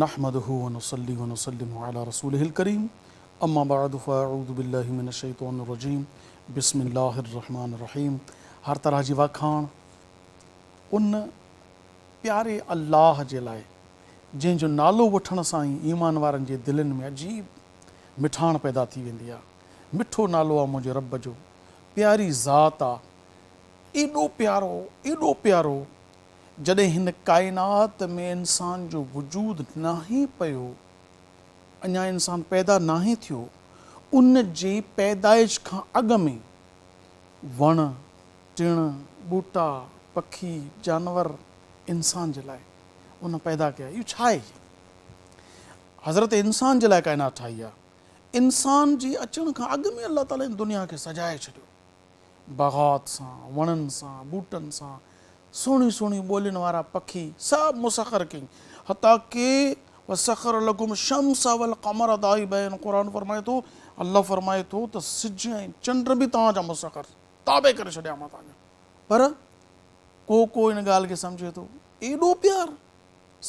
نحمده ونصلي ونسلم علي رسوله الڪريم اما بعد فاعوذ بالله من الشيطان الرجيم بسم الله الرحمن الرحيم هر طرح جي واکاڻ ان پياري الله جي لاء جنهن جو نالو وٺڻ سان ئي ايمان وارن جي دلين ۾ عجيب مٺاڻ پيدا ٿي ويندي آ مٺو نالو آ منهنجي رب جو پياري ذات آ ايڏو پيارو ايڏو پيارو جڏهن هن ڪائنات ۾ انسان جو وجود ناهي پيو، اڃا انسان پيدا ناهي ٿيو، ان جي پيدائش کان اڳ ۾ وڻ، ٽڻ، ٻوٽا، پکي، جانور انسان جي لاء ان پيدا ڪيا. اهو ڇا آهي؟ حضرت انسان جي لاء ڪائنات ٺاهي آهي. انسان جي اچڻ کان اڳ ۾ الله تعاليٰ هن دنيا کي سجائي ڇڏيو. باغات سان، وڻن سان، ٻوٽن سان، سهڻيون سهڻيون ٻولين وارا پکي سڀ مسخر ڪيائين. حتيٰ ڪه وسخر لڪم الشمس والقمر دائبين قرآن فرمائي ٿو، الله فرمائي ٿو ته سج ۽ چنڊ به توهان جا مسخر، تابع ڪري ڇڏيا مان توهان جا. پر ڪو ڪو ان ڳالهه کي سمجهي ٿو. ايڏو پيار!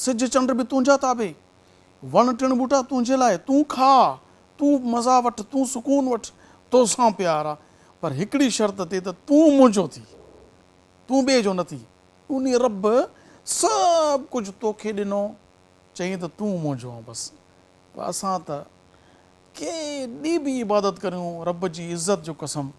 سج چنڊ به تنهنجا تابع، وڻ ٽڻ ٻوٽا تنهنجي لاء، تون کاء، تون مزا وٺ، تون سڪون وٺ، توسان پيار آ، پر هڪڙي شرط تي ته تون منهنجو ٿي، تون ٻئي جو نه ٿي. انهي رب سڀ ڪجهه توکي ڏنو، چيائين ته تون منهنجو آن بس. پر اسان ته ڪيڏي به عبادت ڪريون، رب جي عزت جو قسم،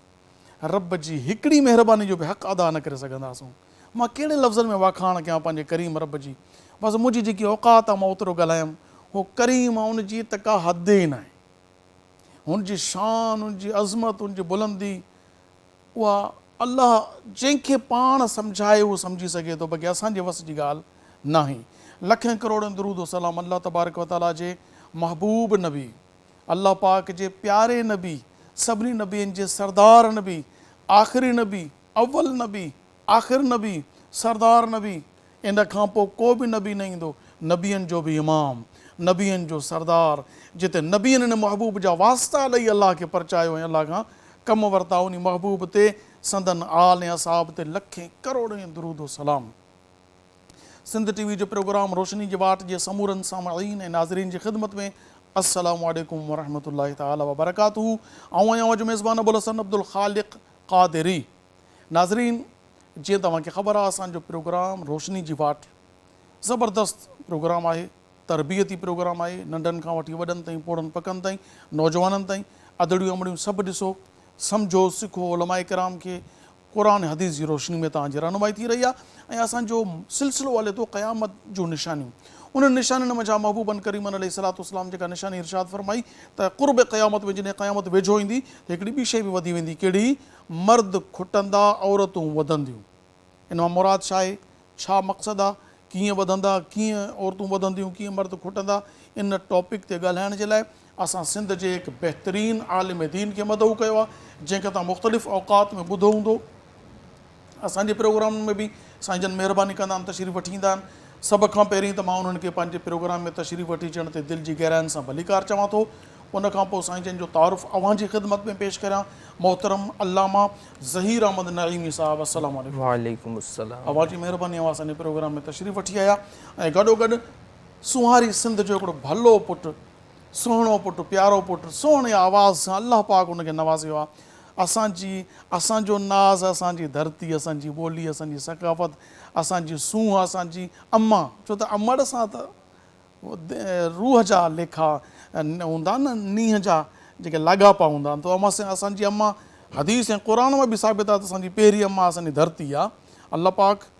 رب جي هڪڙي مهرباني جو به حق ادا نه ڪري سگهنداسون. مان ڪهڙي لفظن ۾ واکاڻ ڪيان پنهنجي ڪريم رب جي. بس منهنجي جيڪي اوقات آ مان اوترو ڳالهايم. هو ڪريم آ ان جي ته ڪا حد ئي ناهي. هن جي شان، ان جي عظمت، ان جي بلندي اها الله جنهن کي پاڻ سمجهائي اهو سمجهي سگهي ٿو باقي اسان جي وس جي ڳالهه ناهي. لکين ڪروڙين درود و سلام الله تبارڪ و تعاليٰ جي محبوب نبي الله پاڪ جي پياري نبي، سڀني نبين جي سردار نبي، آخري نبي، اول نبي، آخر نبي، سردار نبي، ان کان پوء ڪو به نبي نه ايندو، نبين جو به امام، نبين جو سردار، جتي نبين ان محبوب جا واسطا ڏئي الله کي پرچايو ۽ الله کان ڪم ورتا انهي محبوب تي سندن آل ۽ اصحاب تي لکين ڪروڙين درود و سلام. سنڌ ٽي وي جو پروگرام روشني جي واٽ جي سمورن سامعين ۽ ناظرين جي خدمت ۾ السلام عليڪم ورحمة الله تعالي وبرڪاته آئون آهيان اوهان جو ميزبان ابوالحسن عبدالخالق قادري ناظرين جيئن توهان کي خبر آهي اسان جو پروگرام روشني جي واٽ زبردست پروگرام آهي تربيتي پروگرام آهي ننڍن کان وٺي وڏن تائين پوڙهن پڪن تائين نوجوانن تائين ادڙيون امڙيون سڀ ڏسو سمجهو سکو علماء ڪرام کي قرآن ۽ حديث جي روشني ۾ توهان جي رهنمائي ٿي رهي آهي ۽ اسان جو سلسلو هلي ٿو قيامت جون نشانيون انهن نشانين منجهان محبوبن ڪريمن عليه الصلوة والسلام جيڪا نشاني ارشاد فرمائي ته قرب قيامت ۾ جڏهن قيامت ويجهو ايندي ته هڪڙي ٻي شيء به وڌي ويندي ڪهڙي مرد کٽندا عورتون وڌنديون ان مان مراد ڇا آهي ڇا مقصد آ ڪيئن وڌندا ڪيئن عورتون وڌنديون ڪيئن مرد کٽندا ان ٽاپڪ تي ڳالهائڻ جي لاء اسان سنڌ جي هڪ بهترين عالم دين کي مدعو ڪيو آهي جنهن کي توهان مختلف اوقات ۾ ٻڌو هوندو اسان جي پروگرامن ۾ به سائين جن مهرباني ڪندا آهن تشريف وٺي ايندا آهن سڀ کان پهرين ته مان انهن کي پنهنجي پروگرام ۾ تشريف وٺي اچڻ تي دل جي گهراين سان ڀليڪار چوان ٿو ان کان پوء سائين جن جو تعارف اوهان جي خدمت ۾ پيش ڪريان محترم علامه ظهير احمد نعيمي صاحب السلام عليڪم. وعليڪم السلام. اوهان جي مهرباني اوهان اسان جي پروگرام ۾ تشريف وٺي آيا ۽ گڏوگڏ سونهاري سنڌ جو هڪڙو ڀلو پٽ سهڻو پٽ پيارو پٽ سهڻي آواز سان الله پاڪ ان کي نوازيو آ اسان جي اسان جو ناز اسان جي ڌرتي اسان جي ٻولي اسان جي ثقافت اسان جي سونهن اسان جي اما ڇو ته امڙ سان ته روح جا ليکا هوندا آهن نه نينهن جا جيڪي لاڳاپا هوندا آهن ته اما سان اسان جي اما حديث ۽ قرآن مان به ثابت آهي ته اسان جي پهرين اما اسان جي ڌرتي آهي الله پاڪ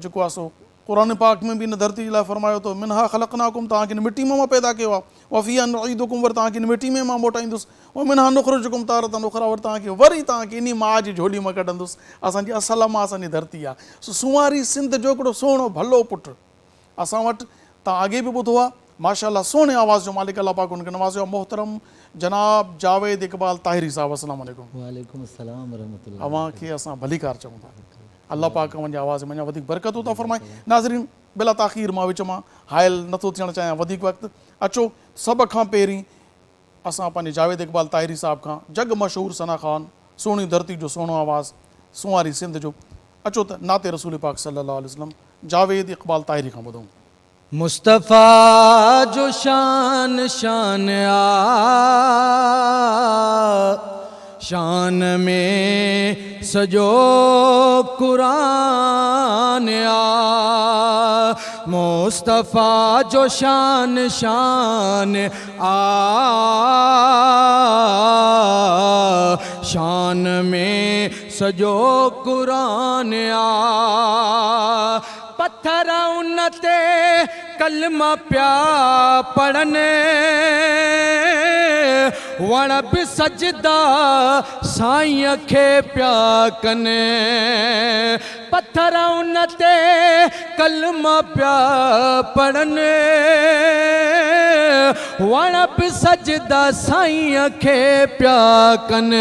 جيڪو آهي سو قرآن پاڪ ۾ به ان ڌرتي جي لاء فرمايو ته منها خلقناڪم توهان کي ان مٽي مان مان پيدا ڪيو آهي وفيها نعيدڪم وري توهان کي ان مٽي ۾ مان موٽائيندس ومنها نخرجڪم تارة اخريٰ وري توهان کي وري توهان کي انهي ماء جي جهولي مان ڪڍندس اسان جي اصل اما اسان جي ڌرتي آهي سو سنواري سنڌ جو هڪڙو سهڻو ڀلو پٽ اسان وٽ توهان اڳي به ٻڌو آهي ماشاء الله سهڻي آواز جو مالڪ الله پاڪ ان کي نوازيو آهي محترم جناب جاويد اقبال طاهري صاحب السلام عليڪم. وعليڪم السلام ورحمة الله اوهان کي اسان ڀليڪار چئون ٿا الله پاڪ اوهان جي آواز ۾ اڃا وڌيڪ برڪتون عطا فرمائي ناظرين بلا تاخير مان وچ مان حائل نٿو ٿيڻ چاهيان وڌيڪ وقت اچو سڀ کان پهرين اسان پنهنجي جاويد اقبال طاهري صاحب کان جڳ مشهور ثنا خوان سهڻي ڌرتي جو سهڻو آواز سنواري سنڌ جو اچو ته نعت رسول پاڪ صلي الله عليه وسلم جاويد اقبال طاهري کان ٻڌون. مصطفيٰ جو شان شان آ، شان ۾ سڄو قرآن آ. مصطفيٰ جو شان شان آ، شان ۾ سڄو قرآن آ. پٿر ان تي ڪلما پيا پڙهن، وڻ به سجدا سائينء کي پيا ڪن. پٿر ان تي ڪلما پيا پڙهن، وڻ به سجدا سائينء کي پيا ڪن.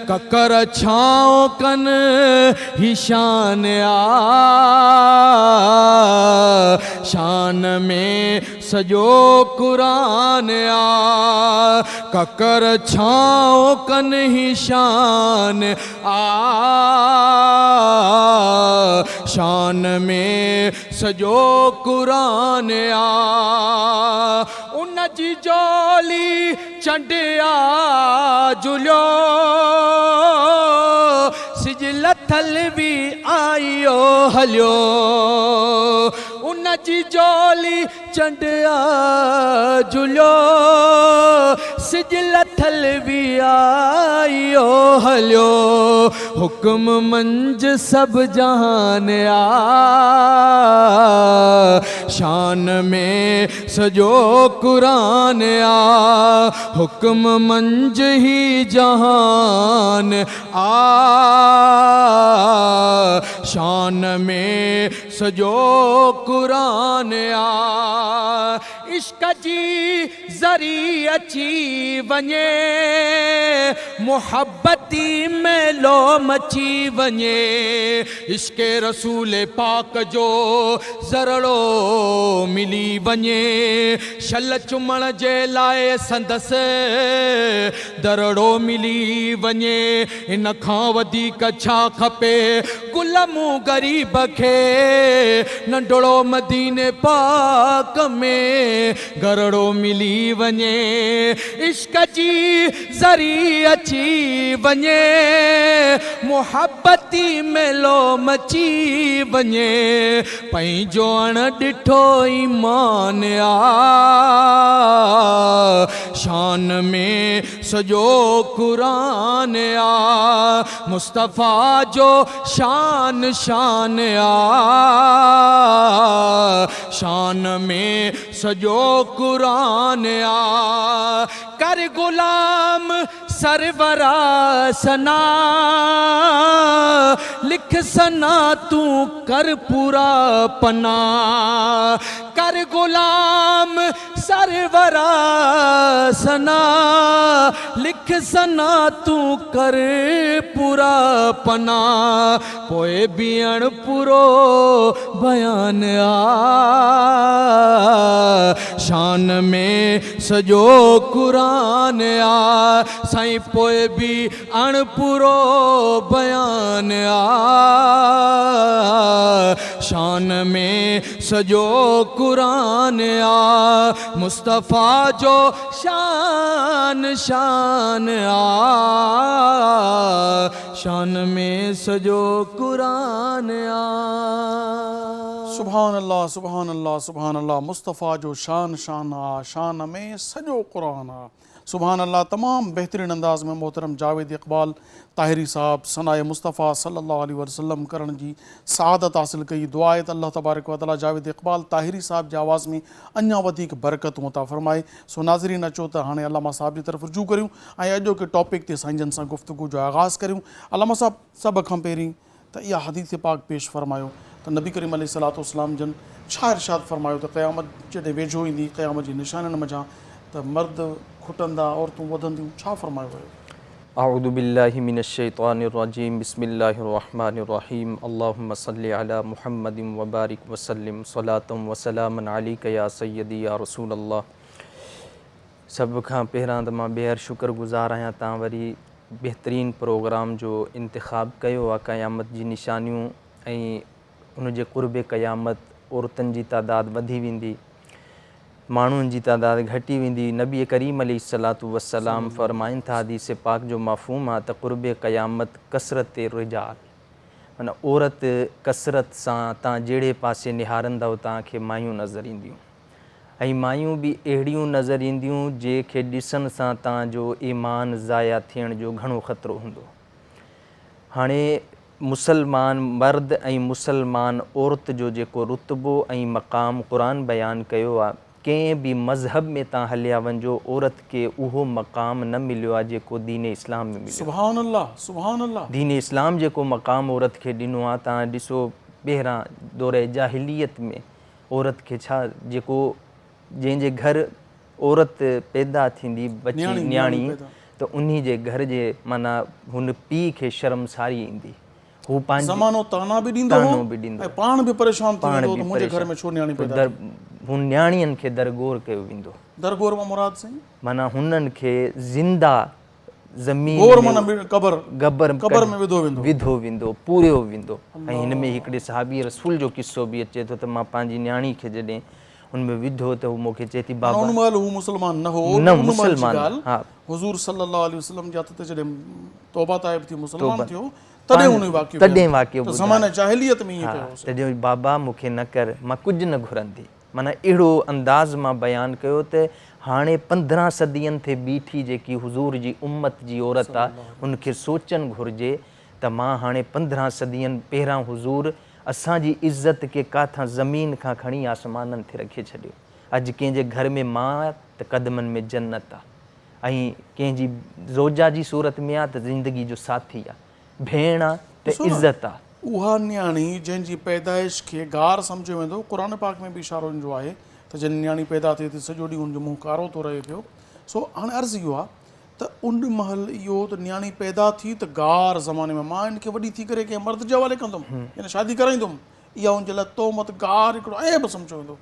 ڪڪر ڇانو ڪن هي شان آ، شان ۾ سڄو قرآن آ. ڪڪر ڇانو ڪن هي شان آ، شان ۾ سڄو قرآن آ. ان جي جولي چنڊ آ جهليو، سج لٿل به آيو هليو. ان جي جولي چنڊ آ جهليو، سج لٿل به آيو هليو. حڪم منجهه سڀ جهان آ، شان ۾ سڄو قرآن آ. حڪم منجهه هي جهان آ، شان ۾ سڄو قرآن آ. عشق جي ذري اچي وڃي، محبتي ميلو مچي وڃي. عشق رسول پاڪ جو ذرڙو ملي وڃي، شل چمڻ جي لاء سندس درڙو ملي وڃي. ان کان وڌيڪ ڇا کپي گل مون غريب کي، ننڍڙو مديني پاڪ ۾ گهرڙو ملي وڃي. عشق جي ذري اچي وڃي، محبتي ميلو مچي وڃي. پنهنجو اڻ ڏٺو ايمان آ، شان ۾ سڄو قرآن آ. مصطفيٰ جو شان شان آ، شان ۾ سڄو قرآن آ. ڪر غلام سرورا ثنا، لک ثنا تون ڪر پورا پنا. ڪر غلام سرورا ثنا، لک ثنا تون ڪر پورا پنا. پوءِ به اڻ پورو بيان آ، شان ۾ سڄو قرآن آ. سائين پوءِ به اڻ پورو بيان آ، شان ۾ سڄو قرآن آ. مصطفيٰ جو شان شان آ، شان ۾ سڄو قرآن آ. سبحان الله سبحان الله سبحان الله مصطفيٰ جو شان شان آ، شان ۾ سڄو قرآن آ. سبحان الله تمام بهترين انداز ۾ محترم جاويد اقبال طاهري صاحب ثناء مصطفيٰ صلي الله عليه وسلم ڪرڻ جي سعادت حاصل ڪئي. دعا آهي ته الله تبارڪ وتعاليٰ جاويد اقبال طاهري صاحب جي آواز ۾ اڃا وڌيڪ برڪتون عطا فرمائي. سو ناظرين اچو ته هاڻي علامه صاحب جي طرف رجوع ڪريون ۽ اڄوڪي ٽاپڪ تي سائين جن سان گفتگو جو آغاز ڪريون. علامه صاحب سڀ کان پهرين ته اها حديث پاڪ پيش فرمايو ته نبي ڪريم عليه الصلوة والسلام جن ڇا ارشاد فرمايو ته قيامت جڏهن ويجهو ايندي قيامت جي نشانين منجهان ته مرد کٽندا عورتون وڌنديون ڇا فرمايو ويو؟ اعوذ بالله من الشيطان الرجيم بسم الله الرحمن الرحيم اللهم صل علي محمد وبارڪ وسلم صلاة وسلاما عليڪ يا سيدي يا رسول الله. سڀ کان پهريان ته مان ٻيهر شڪر گذار آهيان تان وري بهترين پروگرام جو انتخاب ڪيو آ قيامت جي نشانيون ۽ ان جي قرب قيامت. عورتن جي تعداد وڌي ويندي، ماڻهن جي تعداد گهٽي ويندي. نبي ڪريم عليه الصلوة والسلام فرمائن ٿا حديث پاڪ جو مفهوم آ ته قرب قيامت ڪثرت الرجال معنيٰ عورت ڪثرت سان تان جهڙي پاسي نهارندؤ تان کي مايون نظر اينديون ۽ مايون به اهڙيون نظر اينديون جي کي ڏسڻ سان تان جو ايمان ضايع ٿيڻ جو گهڻو خطرو هوندو. هاڻي مسلمان مرد ۽ مسلمان عورت جو جيڪو رتبو ۽ مقام قرآن بيان ڪيو آ، ڪنهن به مذهب ۾ تان هليا وڃجو عورت کي اهو مقام نه مليو آ جيڪو دين اسلام ۾ مليو آ. سبحان الله سبحان الله. دين اسلام جيڪو مقام عورت کي ڏنو آ تان ڏسو پهران دور جاهليت ۾ عورت کي ڇا جيڪو جنهن جي گهر عورت پيدا ٿيندي بچي نياڻي ته انهي جي گهر جي معنيٰ هن پيء کي شرمساري ايندي. هو پنهنجي زمانو طعنا به ڏيندو هو ۽ پاڻ به پريشان ٿي ويندو هو ته منهنجي گهر ۾ ڇو نياڻي پيدا ٿي. هن نياڻين کي درگور ڪيو ويندو. درگور مان مراد سائين؟ معنيٰ هنن کي زنده زمين گور معنيٰ قبر، قبر ۾ وڌو ويندو. وڌو ويندو، پوريو ويندو. ۽ هن ۾ هڪڙي صحابي رسول جو قصو به اچي ٿو ته مان پنهنجي نياڻي کي جڏهن ان ۾ وڌو ته هو مون کي چئي ٿي بابا. ان مهل هو مسلمان نه هو، نه ان مهل جي مسلمان ڳالهه ها. حضور صلي الله عليه وسلم جي هٿ تي جڏهن توبه تائب ٿي مسلمان ٿيو تڏهن ان واقعو تڏهن واقعو ته زمانه جاهليت ۾ ائين ها ڪيو هوس. ته چيو بابا مون کي نه ڪر مان ڪجهه نه گهرندي معنيٰ اهڙو انداز مان بيان ڪيو ته هاڻي 15 صدين تي بيٺي جيڪي حضور جي امت جي عورت آ ان کي سوچڻ گهرجي ته مان هاڻي 15 صدين پهران حضور اسان جي عزت کي ڪاٿان زمين کان کڻي آسمانن تي رکي ڇڏيو. اڄ ڪنهن جي گهر ۾ ماء آ ته قدمن ۾ جنت آ ۽ ڪنهن جي زوجه جي صورت ۾ آ ته زندگي جو ساٿي آ، ڀيڻ آ ته ڏسو نه عزت آ. اها نياڻي جنهن جي پيدائش کي گار سمجهيو ويندو هو، قرآن پاڪ ۾ به اشارو ان جو آهي ته جڏهن نياڻي پيدا ٿئي ٿي سڄو ڏينهن ان جو منهن ڪارو ٿو رهي پيو. سو هاڻي عرض اهو آ ته ان مهل اهو ته نياڻي پيدا ٿي ته گار زماني ۾ مان ان کي وڏي ٿي ڪري ڪنهن مرد جي حوالي ڪندم يعني شادي ڪرائيندم اها ان جي لاء تهمت گار هڪڙو عيب سمجهيو ويندو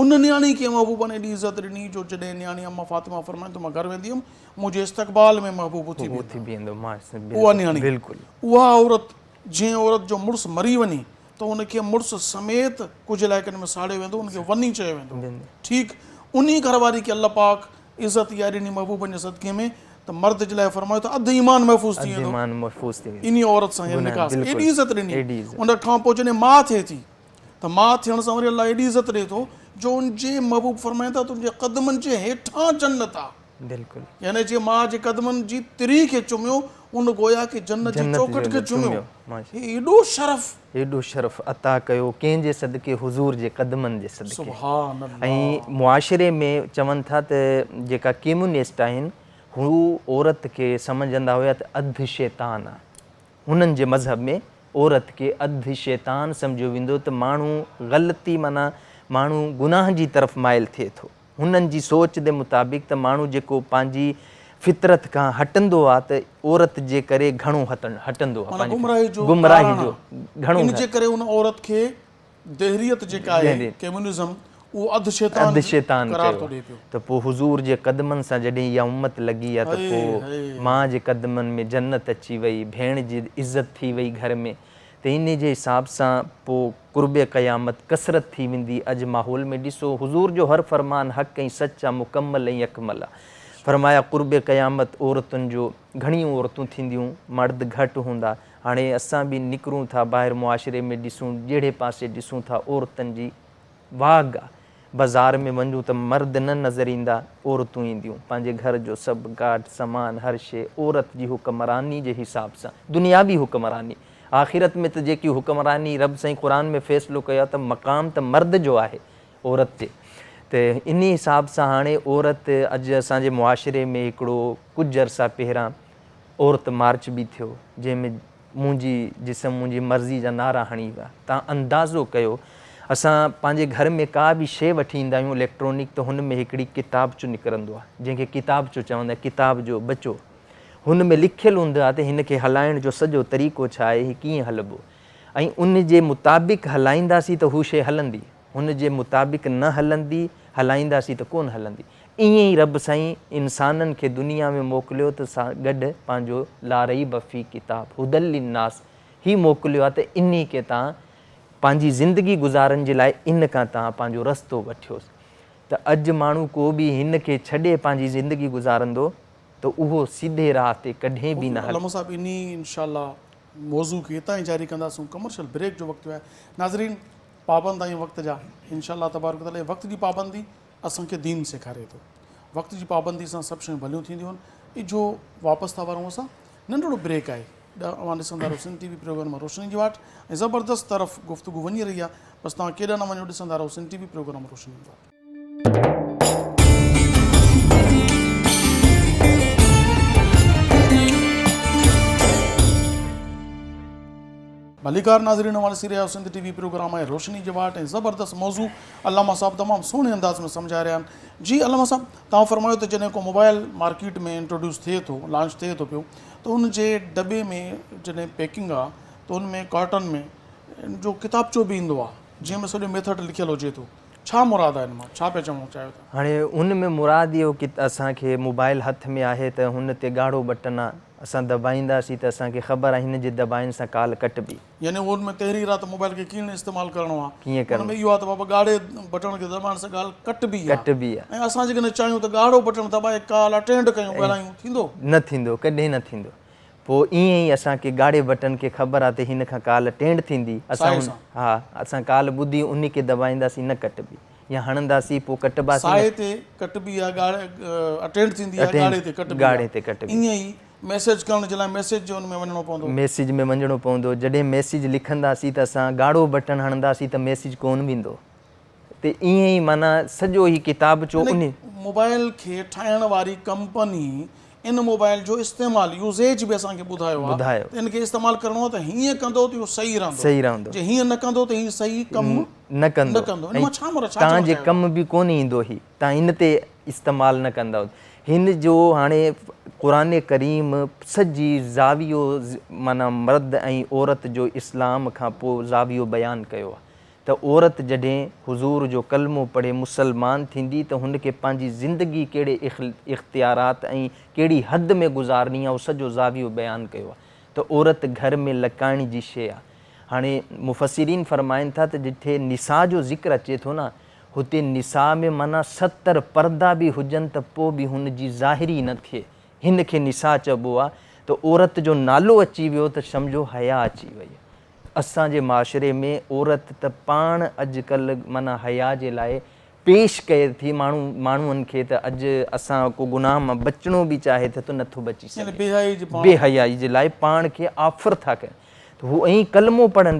ان نياڻي کي محبوبن ايڏي عزت ڏني جو جڏهن نياڻي اما فاطمه فرمائين ته مان گهر ويندي هيم منهنجي استقبال ۾ محبوب اٿي بيهندا اها نياڻي اها عورت جنهن عورت جو مڙس مري وڃي ته ان کي مڙس سميت ڪجهه علائقن ۾ ساڙيو ويندو ان کي وني چيو ويندو ٺيڪ انهي گهر واري کي الله پاڪ عزت اها ڏني محبوبن جي صدقي ۾ ته مرد جي لاء فرمايو ته اڌ ايمان محفوظ ٿي ويندو انهي عورت سان يعني نڪاح سان ايڏي عزت ڏني ان کان پوء جڏهن ماء ٿئي ٿي ته ماء ٿيڻ سان وري الله ايڏي عزت ڏئي ٿو جو ان جي محبوب فرمائن ٿا ته ان جي قدمن جي هيٺان جنت آ بلڪل يعني جي ماء جي قدمن جي تري کي چميو ان گويا ڪي جنت جي چوکٽ کي چميو هي ايڏو شرف. ايڏو شرف عطا ڪيو ڪنهن جي صدقي حضور جي قدمن جي صدقي. سبحان الله. ۽ معاشري ۾ چون ٿا ته جيڪا ڪيمونسٽ آهن هو عورت کي سمجهندا هيا ته اڌ شيطان آ هنن جي مذهب ۾ عورت کي اڌ شيطان سمجهيو ويندو ته ماڻهو غلطي معنيٰ ماڻهو گناهه جي طرف مائل ٿئي ٿو هنن جي سوچ the مطابق ته ماڻهو جيڪو پنهنجي فطرت کان هٽندو آ ته عورت جي ڪري گهڻو هٽندو آ معنيٰ گمراهي جو گمراهي جو گهڻو ان جي ڪري ان عورت کي دهريت جيڪا آهي ڪميونزم اهو اڌ شيطان اڌ شيطان قرار ڪيو ٿو ڏئي پيو. ته پوء حضور جي قدمن سان جڏهن اها امت لڳي آ ته پوء ماء جي قدمن ۾ جنت اچي وئي ڀيڻ جي عزت ٿي وئي گهر ۾ ته انهي جي حساب سان پوء قرب قيامت ڪثرت ٿي ويندي اڄ ماحول ۾ ڏسو حضور جو هر فرمان حق ۽ سچ آ مڪمل ۽ اڪمل آ فرمايا قرب قيامت عورتن جو گهڻيون عورتون ٿينديون مرد گهٽ هوندا هاڻي اسان به نڪرون ٿا باهر معاشري ۾ ڏسون جهڙي پاسي ڏسون ٿا عورتن جي واڳ آ بزار ۾ وڃون ته مرد نه نظر ايندا، عورتون اينديون. پنهنجي گهر جو سڀ گاٺ، سامان، هر شيء عورت جي حڪمراني جي حساب سان، دنياوي حڪمراني. آخرت ۾ ته جيڪي حڪمراني رب سائين قرآن ۾ فيصلو ڪيو آهي ته مقام ته مرد جو آهي، عورت جي ته انهي حساب سان هاڻي عورت اڄ اسان جي معاشري ۾ هڪڙو ڪجهه عرصه پهريان عورت مارچ به ٿيو جنهن ۾ منهنجي جسم منهنجي مرضي جا نعرا هڻي ويا. توهان اندازو ڪيو اسان پنهنجي گهر ۾ ڪا به شيء وٺي ايندا آهيون اليڪٽرانڪ ته هن ۾ هڪڙي ڪتابچو نڪرندو آهي جنهن کي ڪتابچو چوندا آهن ڪتاب جو ٻچو هن ۾ لکيل هوندو آهي ته هن کي هلائڻ جو سڄو طريقو ڇا آهي هي ڪيئن هلبو ۽ ان جي مطابق هلائينداسين ته هو شيء هلندي هن جي مطابق نه هلندي هلائينداسين ته ڪونه هلندي. ائين ئي رب سائين انسانن کي دنيا ۾ موڪليو ته سان گڏ پنهنجو لا ريب في ڪتاب هدي للناس هي موڪليو آهي ته انهي کي تان پنهنجي زندگي گذارڻ جي لاء ان کان توهان پنهنجو رستو وٺيوس ته اڄ ماڻهو ڪو به هن کي ڇڏي پنهنجي زندگي گذارندو ته اهو سڌي راهه تي ڪڏهن به نه هلندو. علامه صاحب انهي انشاء الله موضوع کي اتان ئي جاري ڪنداسون ڪمرشل بريڪ جو وقت ٿيو آهي ناظرين پابند آهيون وقت جا انشاء الله تبارڪ وتعالي وقت جي پابندي اسان کي دين سيکاري ٿو وقت جي پابندي سان سڀ شيون ڀليون ٿينديون آهن اجهو واپس ٿا ورون اسان ننڍڙو بريڪ آهي اوهان ڏسندا رهو سنڌ ٽي وي پروگرام روشني جي واٽ ۽ زبردست طرف گفتگو وڃي رهي آهي بس توهان ڪيڏانهن نه وڃو ڏسندا رهو سنڌ ٽي وي پروگرام روشني جي واٽ. ڀليڪار ناظرين اوهان ڏسي رهيا آهيو سنڌ ٽي وي پروگرام آهي روشني جي واٽ ۽ زبردست موضوع علامه صاحب تمام سهڻي انداز ۾ سمجهائي رهيا آهن جي علامه صاحب توهان فرمايو ته جڏهن ڪو موبائل مارڪيٽ ۾ انٽروڊيوس ٿئي ٿو لانچ ٿئي ٿو پيو ته ان جي ڊٻي ۾ جڏهن پيڪنگ آهي ته ان ۾ ڪارٽن ۾ ان جو ڪتابچو به ايندو آهي جنهن ۾ سڄو ميٿڊ لکيل هجي ٿو ڇا مراد آهي ان مان ڇا پيا چوڻ چاهيو ٿا؟ هاڻي ان ۾ مراد اهو ڪي اسان کي موبائل هٿ ۾ آهي ته هن تي ڳاڙهو بٽن آ اسان دٻائينداسين ته اسان کي خبر آهي هن جي دٻائڻ سان ڪال ڪٽبي. يعني ان ۾ تحرير آ ته موبائل کي ڪيئن استعمال ڪرڻو آ ڪيئن ان ڪرڻو ۾ اهو آ ته بابا ڳاڙهي بٽڻ کي دٻائڻ سان ڳالهه ڪٽبي آ ڪٽبي آ. ۽ اسان جيڪڏهن چاهيون ته ڳاڙهو بٽڻ دٻائي ڪال اٽينڊ ڪيون ڳالهايون ٿيندو؟ نه ٿيندو ڪڏهن نه ٿيندو پوء ائين ئي اسان کي ڳاڙهي بٽن کي خبر آ ته هن کان ڪال اٽينڊ ٿيندي اسان سائي هن سان. ها اسان ڪال ٻڌي انهي کي دٻائينداسين نه ڪٽبي يا هڻنداسين پوء ڪٽباسين نه سائي تي ڪٽبي آ ڳاڙهي اٽينڊ ٿيندي آ اٽينڊ ڳاڙهي تي ڪٽبي آ ڳاڙهي تي ڪٽبي. ائين ئي ميسيج ڪرڻ جي لاء ميسيج جي ان ۾ وڃڻو پوندو. ميسيج ۾ وڃڻو پوندو جڏهن ميسيج لکنداسين ته اسان ڳاڙهو بٽڻ هڻنداسين ته ميسيج ڪونه ويندو ته ائين ئي معنيٰ سڄو هي ڪتابچو يعني انهي. موبائل کي ٺاهڻ واري ڪمپني ان موبائل جو استعمال، Usage، به اسان کي ٻڌايو آهي ٻڌايو. ته ان کي استعمال ڪرڻو آهي ته هيئن ڪندو ته اهو صحيح رهندو صحيح رهندو. جي هيئن نه ڪندو ته هي صحيح ڪم نه ڪندو نه ڪندو ان ۽ مان ڇا مراد ڇا توهان چوڻ جي چاهيو ٿا؟ ڪم به ڪونه ايندو هي توهان ان تي استعمال نه ڪندؤ هن جو هاڻي قرآن ڪريم سڄي زاويو معنيٰ مرد ۽ عورت جو اسلام کان پوء زاويو بيان ڪيو آهي ته عورت جڏهن حضور جو ڪلمو پڙهي مسلمان ٿيندي ته هن کي پنهنجي زندگي ڪهڙي اختيارات ۽ ڪهڙي حد ۾ گذارڻي آهي اهو سڄو زاويو بيان ڪيو آهي ته عورت گهر ۾ لڪائڻ جي شيء آهي. هاڻي مفسرين فرمائن ٿا ته جتي نساء جو ذڪر اچي ٿو نه هتي نساء ۾ معنيٰ 70 پردا به هجن ته پوء به هن جي ظاهري نه ٿئي هن کي نساء چئبو آهي ته عورت جو نالو اچي ويو ته سمجهو حياء اچي وئي. اسان جي معاشري ۾ عورت ته پاڻ اڄ ڪلهه معنيٰ حياء جي لاء پيش ڪئي ٿي ماڻهو ماڻهن کي ته اڄ اسان ڪو گناهه مان بچڻو به چاهي ته نه ٿو بچي يعني سگهي بي حيائي جي پاڻ بي حيائي جي لاء پاڻ کي آفر ٿا ڪن ته هو ائين ڪلمو پڙهن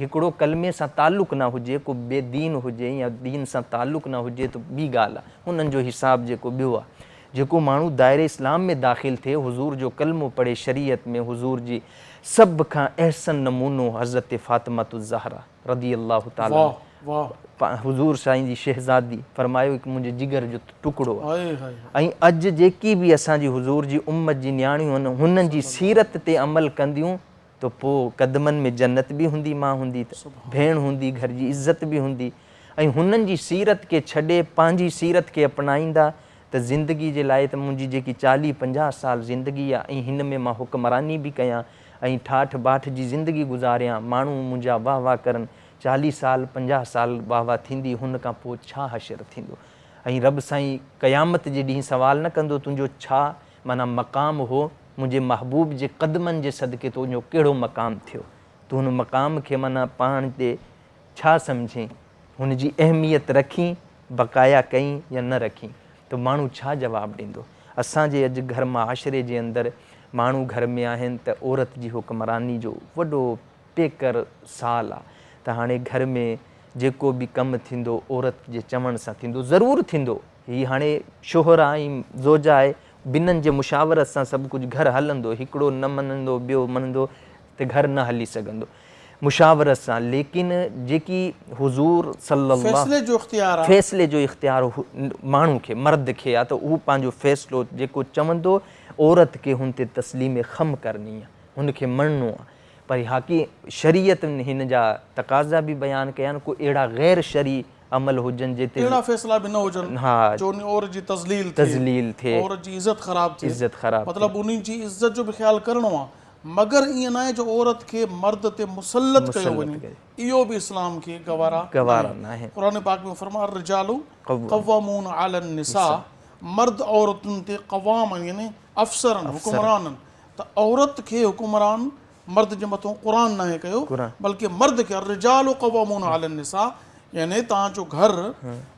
هڪڙو ڪلمي سان تعلق نه هجي ڪو بي دين هجي يا دين سان تعلق نه هجي ته ٻي ڳالهه آهي هنن جو حساب جيڪو ٻيو آهي جيڪو ماڻهو دائري اسلام ۾ داخل ٿئي حضور جو ڪلمو پڙهي شريعت ۾ حضور جي سڀ کان احسن نمونو حضرت فاطمة الزهرا رضي الله تعالٰي واه واه. عنها حضور سائين جي شهزادي فرمايو هڪ منهنجي جگر جو ٽڪڙو آهي هاء هاء هاء. ۽ اڄ جيڪي به اسان جي حضور جي امت جي نياڻيون آهن هنن جي سيرت تي عمل ڪنديون ته پوء قدمن ۾ جنت به هوندي مان هوندي ته ڀيڻ هوندي گهر جي عزت به هوندي ۽ هنن جي سيرت کي ڇڏي پنهنجي سيرت کي اپنائيندا ته زندگي جي لاء ته منهنجي جيڪي چاليهه پنجاهه سال زندگي آ ۽ هن ۾ مان حڪمراني به ڪيان ۽ ٺاٺ باٺ جي زندگي گذاريان، ماڻهو منهنجا واهه واهه ڪرن، چاليهه سال پنجاهه سال واهه واهه ٿيندي هن کان پوء ڇا حشر ٿيندو ۽ رب سائين قيامت جي ڏينهن سوال نه ڪندو تنهنجو ڇا معنيٰ مقام هو، منهنجي محبوب جي قدمن جي صدقي تنهنجو ڪهڙو مقام ٿيو، تون هن مقام کي معنيٰ پاڻ تي ڇا سمجهين، هن جي اهميت رکين، بقايا ڪئين يا نه رکين ته ماڻهو ڇا جواب ڏيندو؟ اسان جي اڄ گهر معاشري جي اندر ماڻهو گهر ۾ آهن ته عورت جي حڪمراني جو وڏو پيڪر سال آ ته هاڻي گهر ۾ جيڪو به ڪم ٿيندو عورت جي چوڻ سان ٿيندو ضرور ٿيندو هي هاڻي شوهر آ ۽ زوجه آهي ٻنهن جي مشاورت سان سڀ ڪجهه گهر هلندو هڪڙو نه مڃندو ٻيو مڃندو ته گهر نه هلي سگهندو مشاورت سان ليڪن جيڪي حضور صلي الله فيصلي جو اختيار آ. فيصلي جو اختيار ماڻهو کي مرد کي آ ته هو پنهنجو فيصلو جيڪو چوندو عورت کي هن تي تسليم خم ڪرڻي آ هن کي مڃڻو آ پر حاڪي شريعت هن جا تقاضا به بيان ڪيا آهن ڪو اهڙا غير شرعي عمل هجن جتي اهڙا فيصلا به نه هجن ها جو ان عورت جي تذليل ٿئي تذليل ٿئي عورت جي عزت خراب ٿئي عزت خراب ٿئي مطلب انهي جي عزت جو به خيال ڪرڻو آ. مگر ائين ناهي جو عورت کي مرد تي مسلط ڪيو وڃي، اهو به اسلام کي گوارا ناهي. قرآن پاڪ ۾ فرمايو الرجال قوامون علی النساء مرد عورتن تي قوام آهن يعني افسر آهن، حڪمران آهن ته عورت کي حڪمران مرد جي مٿو قرآن ناهي ڪيو بلڪه مرد کي الرجال قوامون علی النساء يعني توهان جو گهر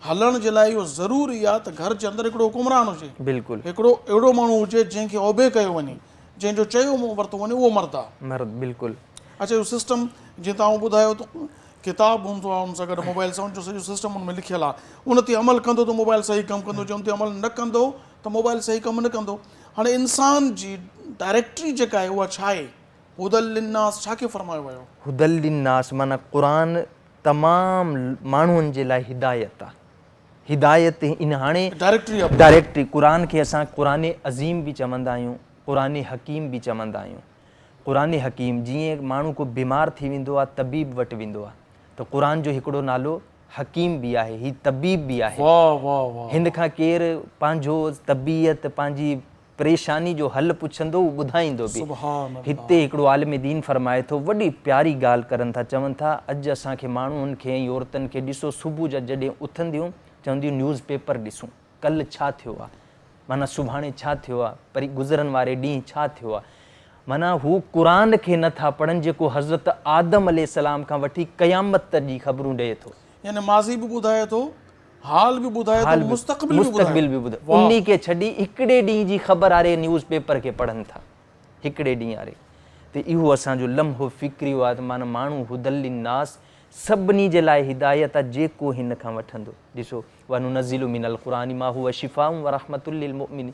هلڻ جي لاء اهو ضروري آهي ته گهر جي اندر هڪڙو حڪمران هجي، هڪڙو اهڙو ماڻهو هجي جنهن کي اوبي ڪيو وڃي. جنهن جو چيو ورتو وڃي اهو مرد آ. مرد بلڪل. اڇا اهو سسٽم جيئن توهان ٻڌايو ته ڪتاب هوندو آ ان سان گڏ موبائل سان ان جو سڄو سسٽم ان ۾ لکيل آ ان تي عمل ڪندو ته موبائل صحيح ڪم ڪندو جي ان تي عمل نه ڪندو ته موبائل صحيح ڪم نه ڪندو هاڻي انسان جي ڊائريڪٽري جيڪا آهي اها ڇا آهي هدل للناس ڇا کي فرمايو ويو؟ هدل للناس معنيٰ قرآن تمام ماڻهن جي لاء هدايت آ. هدايت ان هاڻي ڊائريڪٽري آ. ڊائريڪٽري قرآن کي اسان قرآن عظيم به چوندا آهيون قرآن حڪيم به چوندا آهيون قرآن حڪيم جيئن ماڻهو ڪو بيمار ٿي ويندو آ طبيب وٽ ويندو آ ته قرآن جو هڪڙو نالو حڪيم به آهي هي طبيب به آهي واه واه واه هن کان ڪير پنهنجو طبيعت پنهنجي پريشاني جو حل پڇندو هو ٻڌائيندو به. هتي هڪڙو عالم دين فرمائي ٿو وڏي پياري ڳالهه ڪرن ٿا چون ٿا اڄ اسان کي ماڻهن کي ۽ عورتن کي ڏسو صبح جا جڏهن اٿنديون چونديون نيوز پيپر ڏسون ڪلهه ڇا ٿيو آ معنيٰ سڀاڻي ڇا ٿيو آ پري گذرن واري ڏينهن ڇا ٿيو آ معنيٰ هو قرآن کي نه ٿا پڙهن جيڪو حضرت آدم عليه السلام کان وٺي قيامت جي خبرون ڏئي ٿو. يعني ماضي به ٻڌائي ٿو حال به ٻڌائي ٿو مستقبل به مستقبل به ٻڌائي انهي کي ڇڏي هڪڙي ڏينهن جي خبر آري نيوز پيپر کي پڙهن ٿا هڪڙي ڏينهن آري ته اهو اسان جو لمحو فڪريو آهي ته معنيٰ ماڻهو هدل للناس سڀني جي لاء هدايت آهي جيڪو هن کان وٺندو ڏسو وننزل من القرآن ما هو شفاء ورحمة للمؤمنين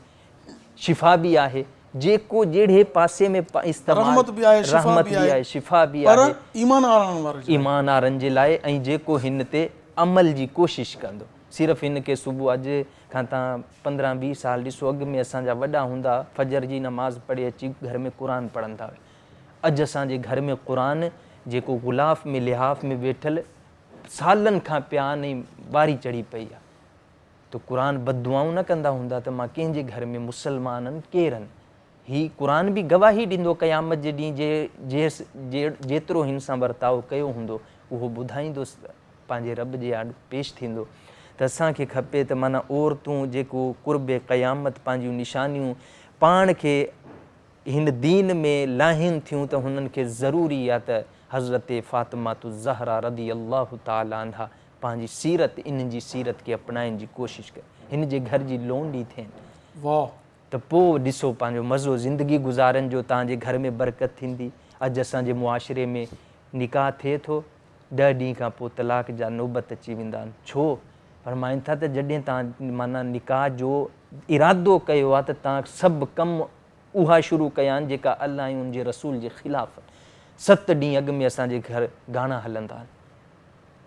شفا به آهي جيڪو جهڙي پاسي ۾ استعمال رحمت به آهي شفا به آهي شفا به آهي پر ايمان آڻڻ وارن جي لاء ايمان آرن جي لاء ۽ جيڪو هن تي عمل جي ڪوشش ڪندو صرف هن کي صبح اڄ کان تان 15 20 سال ڏسو اڳ ۾ اسان جا وڏا هوندا فجر جي نماز پڙهي اچي گهر ۾ قرآن پڙهندا هيا اڄ اسان جي گهر ۾ قرآن جيڪو غلاف ۾ لحاف ۾ ويٺل سالن کان پيا آهن ۽ واري چڙهي پئي آهي ته قرآن بددعائون نه ڪندا هوندا ته مان ڪنهن جي گهر ۾ مسلمانن ڪير هن؟ هي قرآن به گواهي ڏيندو قيامت جي ڏينهن جي جيترو هن سان ورتاء ڪيو هوندو اهو ٻڌائيندو پنهنجي رب جي آڏو پيش ٿيندو ته اسان کي کپي ته معنيٰ عورتون جيڪو قرب قيامت پنهنجون نشانيون پاڻ کي هن دين ۾ لاهين ٿيون ته هنن کي ضروري آ ته حضرت فاطمة الزهرا رضي الله تعالٰي عنها پنهنجي سيرت انهن جي سيرت کي اپنائڻ جي ڪوشش ڪر هن جي گهر جي لونڊي ٿين واه. ته پوء ڏسو پنهنجو مزو زندگي گذارن جو توهان جي گهر ۾ برڪت ٿيندي اڄ اسان جي معاشري ۾ نڪاح ٿئي ٿو ڏهه ڏينهن کان پوء طلاق جا نوبت اچي ويندا آهن ڇو فرمائن ٿا ته جڏهن توهان معنيٰ نڪاح جو ارادو ڪيو آهي ته توهان سڀ ڪم اها شروع ڪيا آهن جيڪا الله ۽ ان جي رسول جي خلاف آهن ست ڏينهن اڳ ۾ اسان جي گهر گانا هلندا آهن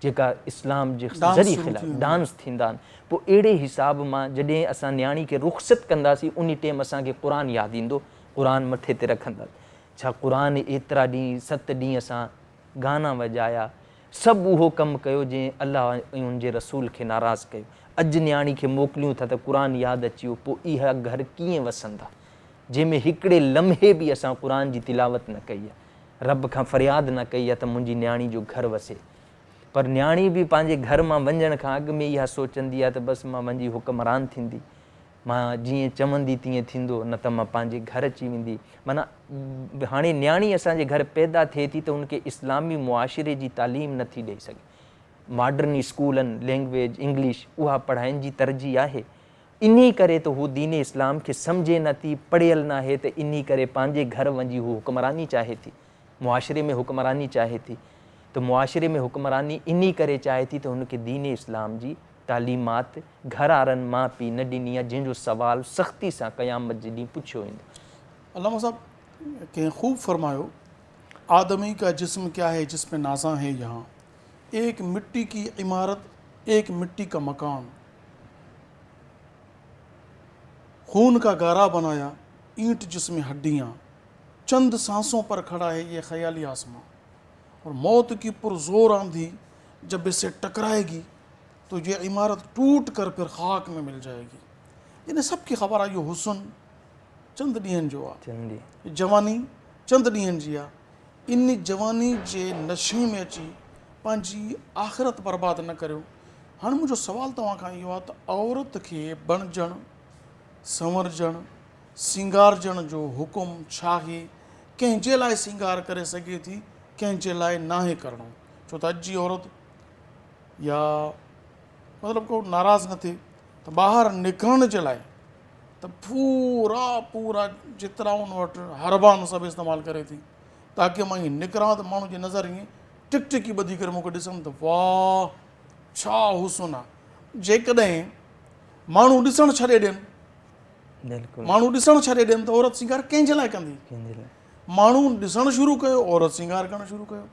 جيڪا اسلام جي ذري خلاف ڊانس ٿيندا آهن پوء اهڙي حساب مان جڏهن اسان نياڻي کي رخصت ڪنداسين انهي ٽيم اسان کي قرآن ياد ايندو قرآن مٿي تي رکنداسين ڇا قرآن ايترا ڏينهن ست ڏينهن اسان گانا وڄايا سڀ اهو ڪم ڪيو جنهن الله ۽ ان جي رسول کي ناراض ڪيو اڄ نياڻي کي موڪليون ٿا ته قرآن ياد اچي ويو پوء اها گهر ڪيئن وسندا جنهن ۾ هڪڙي لمحي به اسان قرآن جي تلاوت نه ڪئي آهي رب کان فرياد نه ڪئي آ ته منهنجي نياڻي جو گهر وسي. پر نياڻي به پنهنجي گهر مان وڃڻ کان اڳ ۾ اها سوچندي آ ته بس مان وڃي حڪمران ٿيندي. مان جيئن چوندي تيئن ٿيندو نه ته مان پنهنجي گهر اچي ويندي. معنيٰ هاڻي نياڻي اسان جي گهر پيدا ٿئي ٿي ته ان کي اسلامي معاشري جي تعليم نه ٿي ڏئي سگهي. ماڊرن اسڪولن، لينگويج، انگلش، اها پڙهائن جي ترجيح آهي. انهي ڪري ته هو دين اسلام کي سمجهي نه ٿي، پڙهيل ناهي ته انهي ڪري پنهنجي گهر وڃي هو حڪمراني چاهي ٿي، معاشري ۾ حڪمراني چاهي ٿي ته معاشري ۾ حڪمراني انهي ڪري چاهي ٿي ته هن کي دين اسلام جي تعليمات گهر وارن ماء پيء نه ڏني آهي جنهن جو سوال سختي سان قيامت جي ڏينهن پڇيو ويندو. علامه صاحب ڪنهن خوب فرمايو آدمي ڪا جسم ڪيا هي جس پي نازان هي يهان ايڪ مٽي ڪي عمارت ايڪ مٽي ڪا مڪان. خون کا گارا بنايا اینٹ جس میں ہڈیاں چند سانسوں پر کھڑا ہے یہ خیالی آسماں اور موت کی پرزور آندھی جب اسے ٹکرائے گی تو یہ عمارت ٹوٹ کر پھر خاک میں مل جائے گی یعنی سب کی خبر آ اهو حسن چند ڏينهن جو آ جواني. چند ڏينهن جي آ ان جواني جي نشي ۾ اچي پنهنجي آخرت برباد نه ڪريو. هاڻي منهنجو سوال توهان کان اهو آ ته عورت کي بڻجڻ، سنورجڻ، سينگارجڻ جو حڪم ڇاهي؟ ڪنهن جي لاء سينگار ڪري سگهي ٿي، ڪنهن جي لاء ناهي ڪرڻو؟ ڇو ته اڄ جي عورت يا مطلب ڪو ناراض نه ٿئي ته ٻاهر نڪرڻ جي لاء ته پورا پورا جيترا ان وٽ حربا آهن سڀ استعمال ڪري ٿي تاڪه مان ائين نڪران ته ماڻهن جي نظر ائين ٽڪ ٽڪي ٻڌي ڪري مون کي ڏسن ته واهه ڇا حسن آهي. جيڪڏهن ماڻهو ڏسڻ ڇڏي ڏين، ماڻهو ڏسڻ ڇڏي ڏين ته عورت سينگار ڪنهن جي لاء ڪندي؟ ماڻهو ڏسڻ شروع ڪيو، عورت سينگار ڪرڻ شروع ڪيو.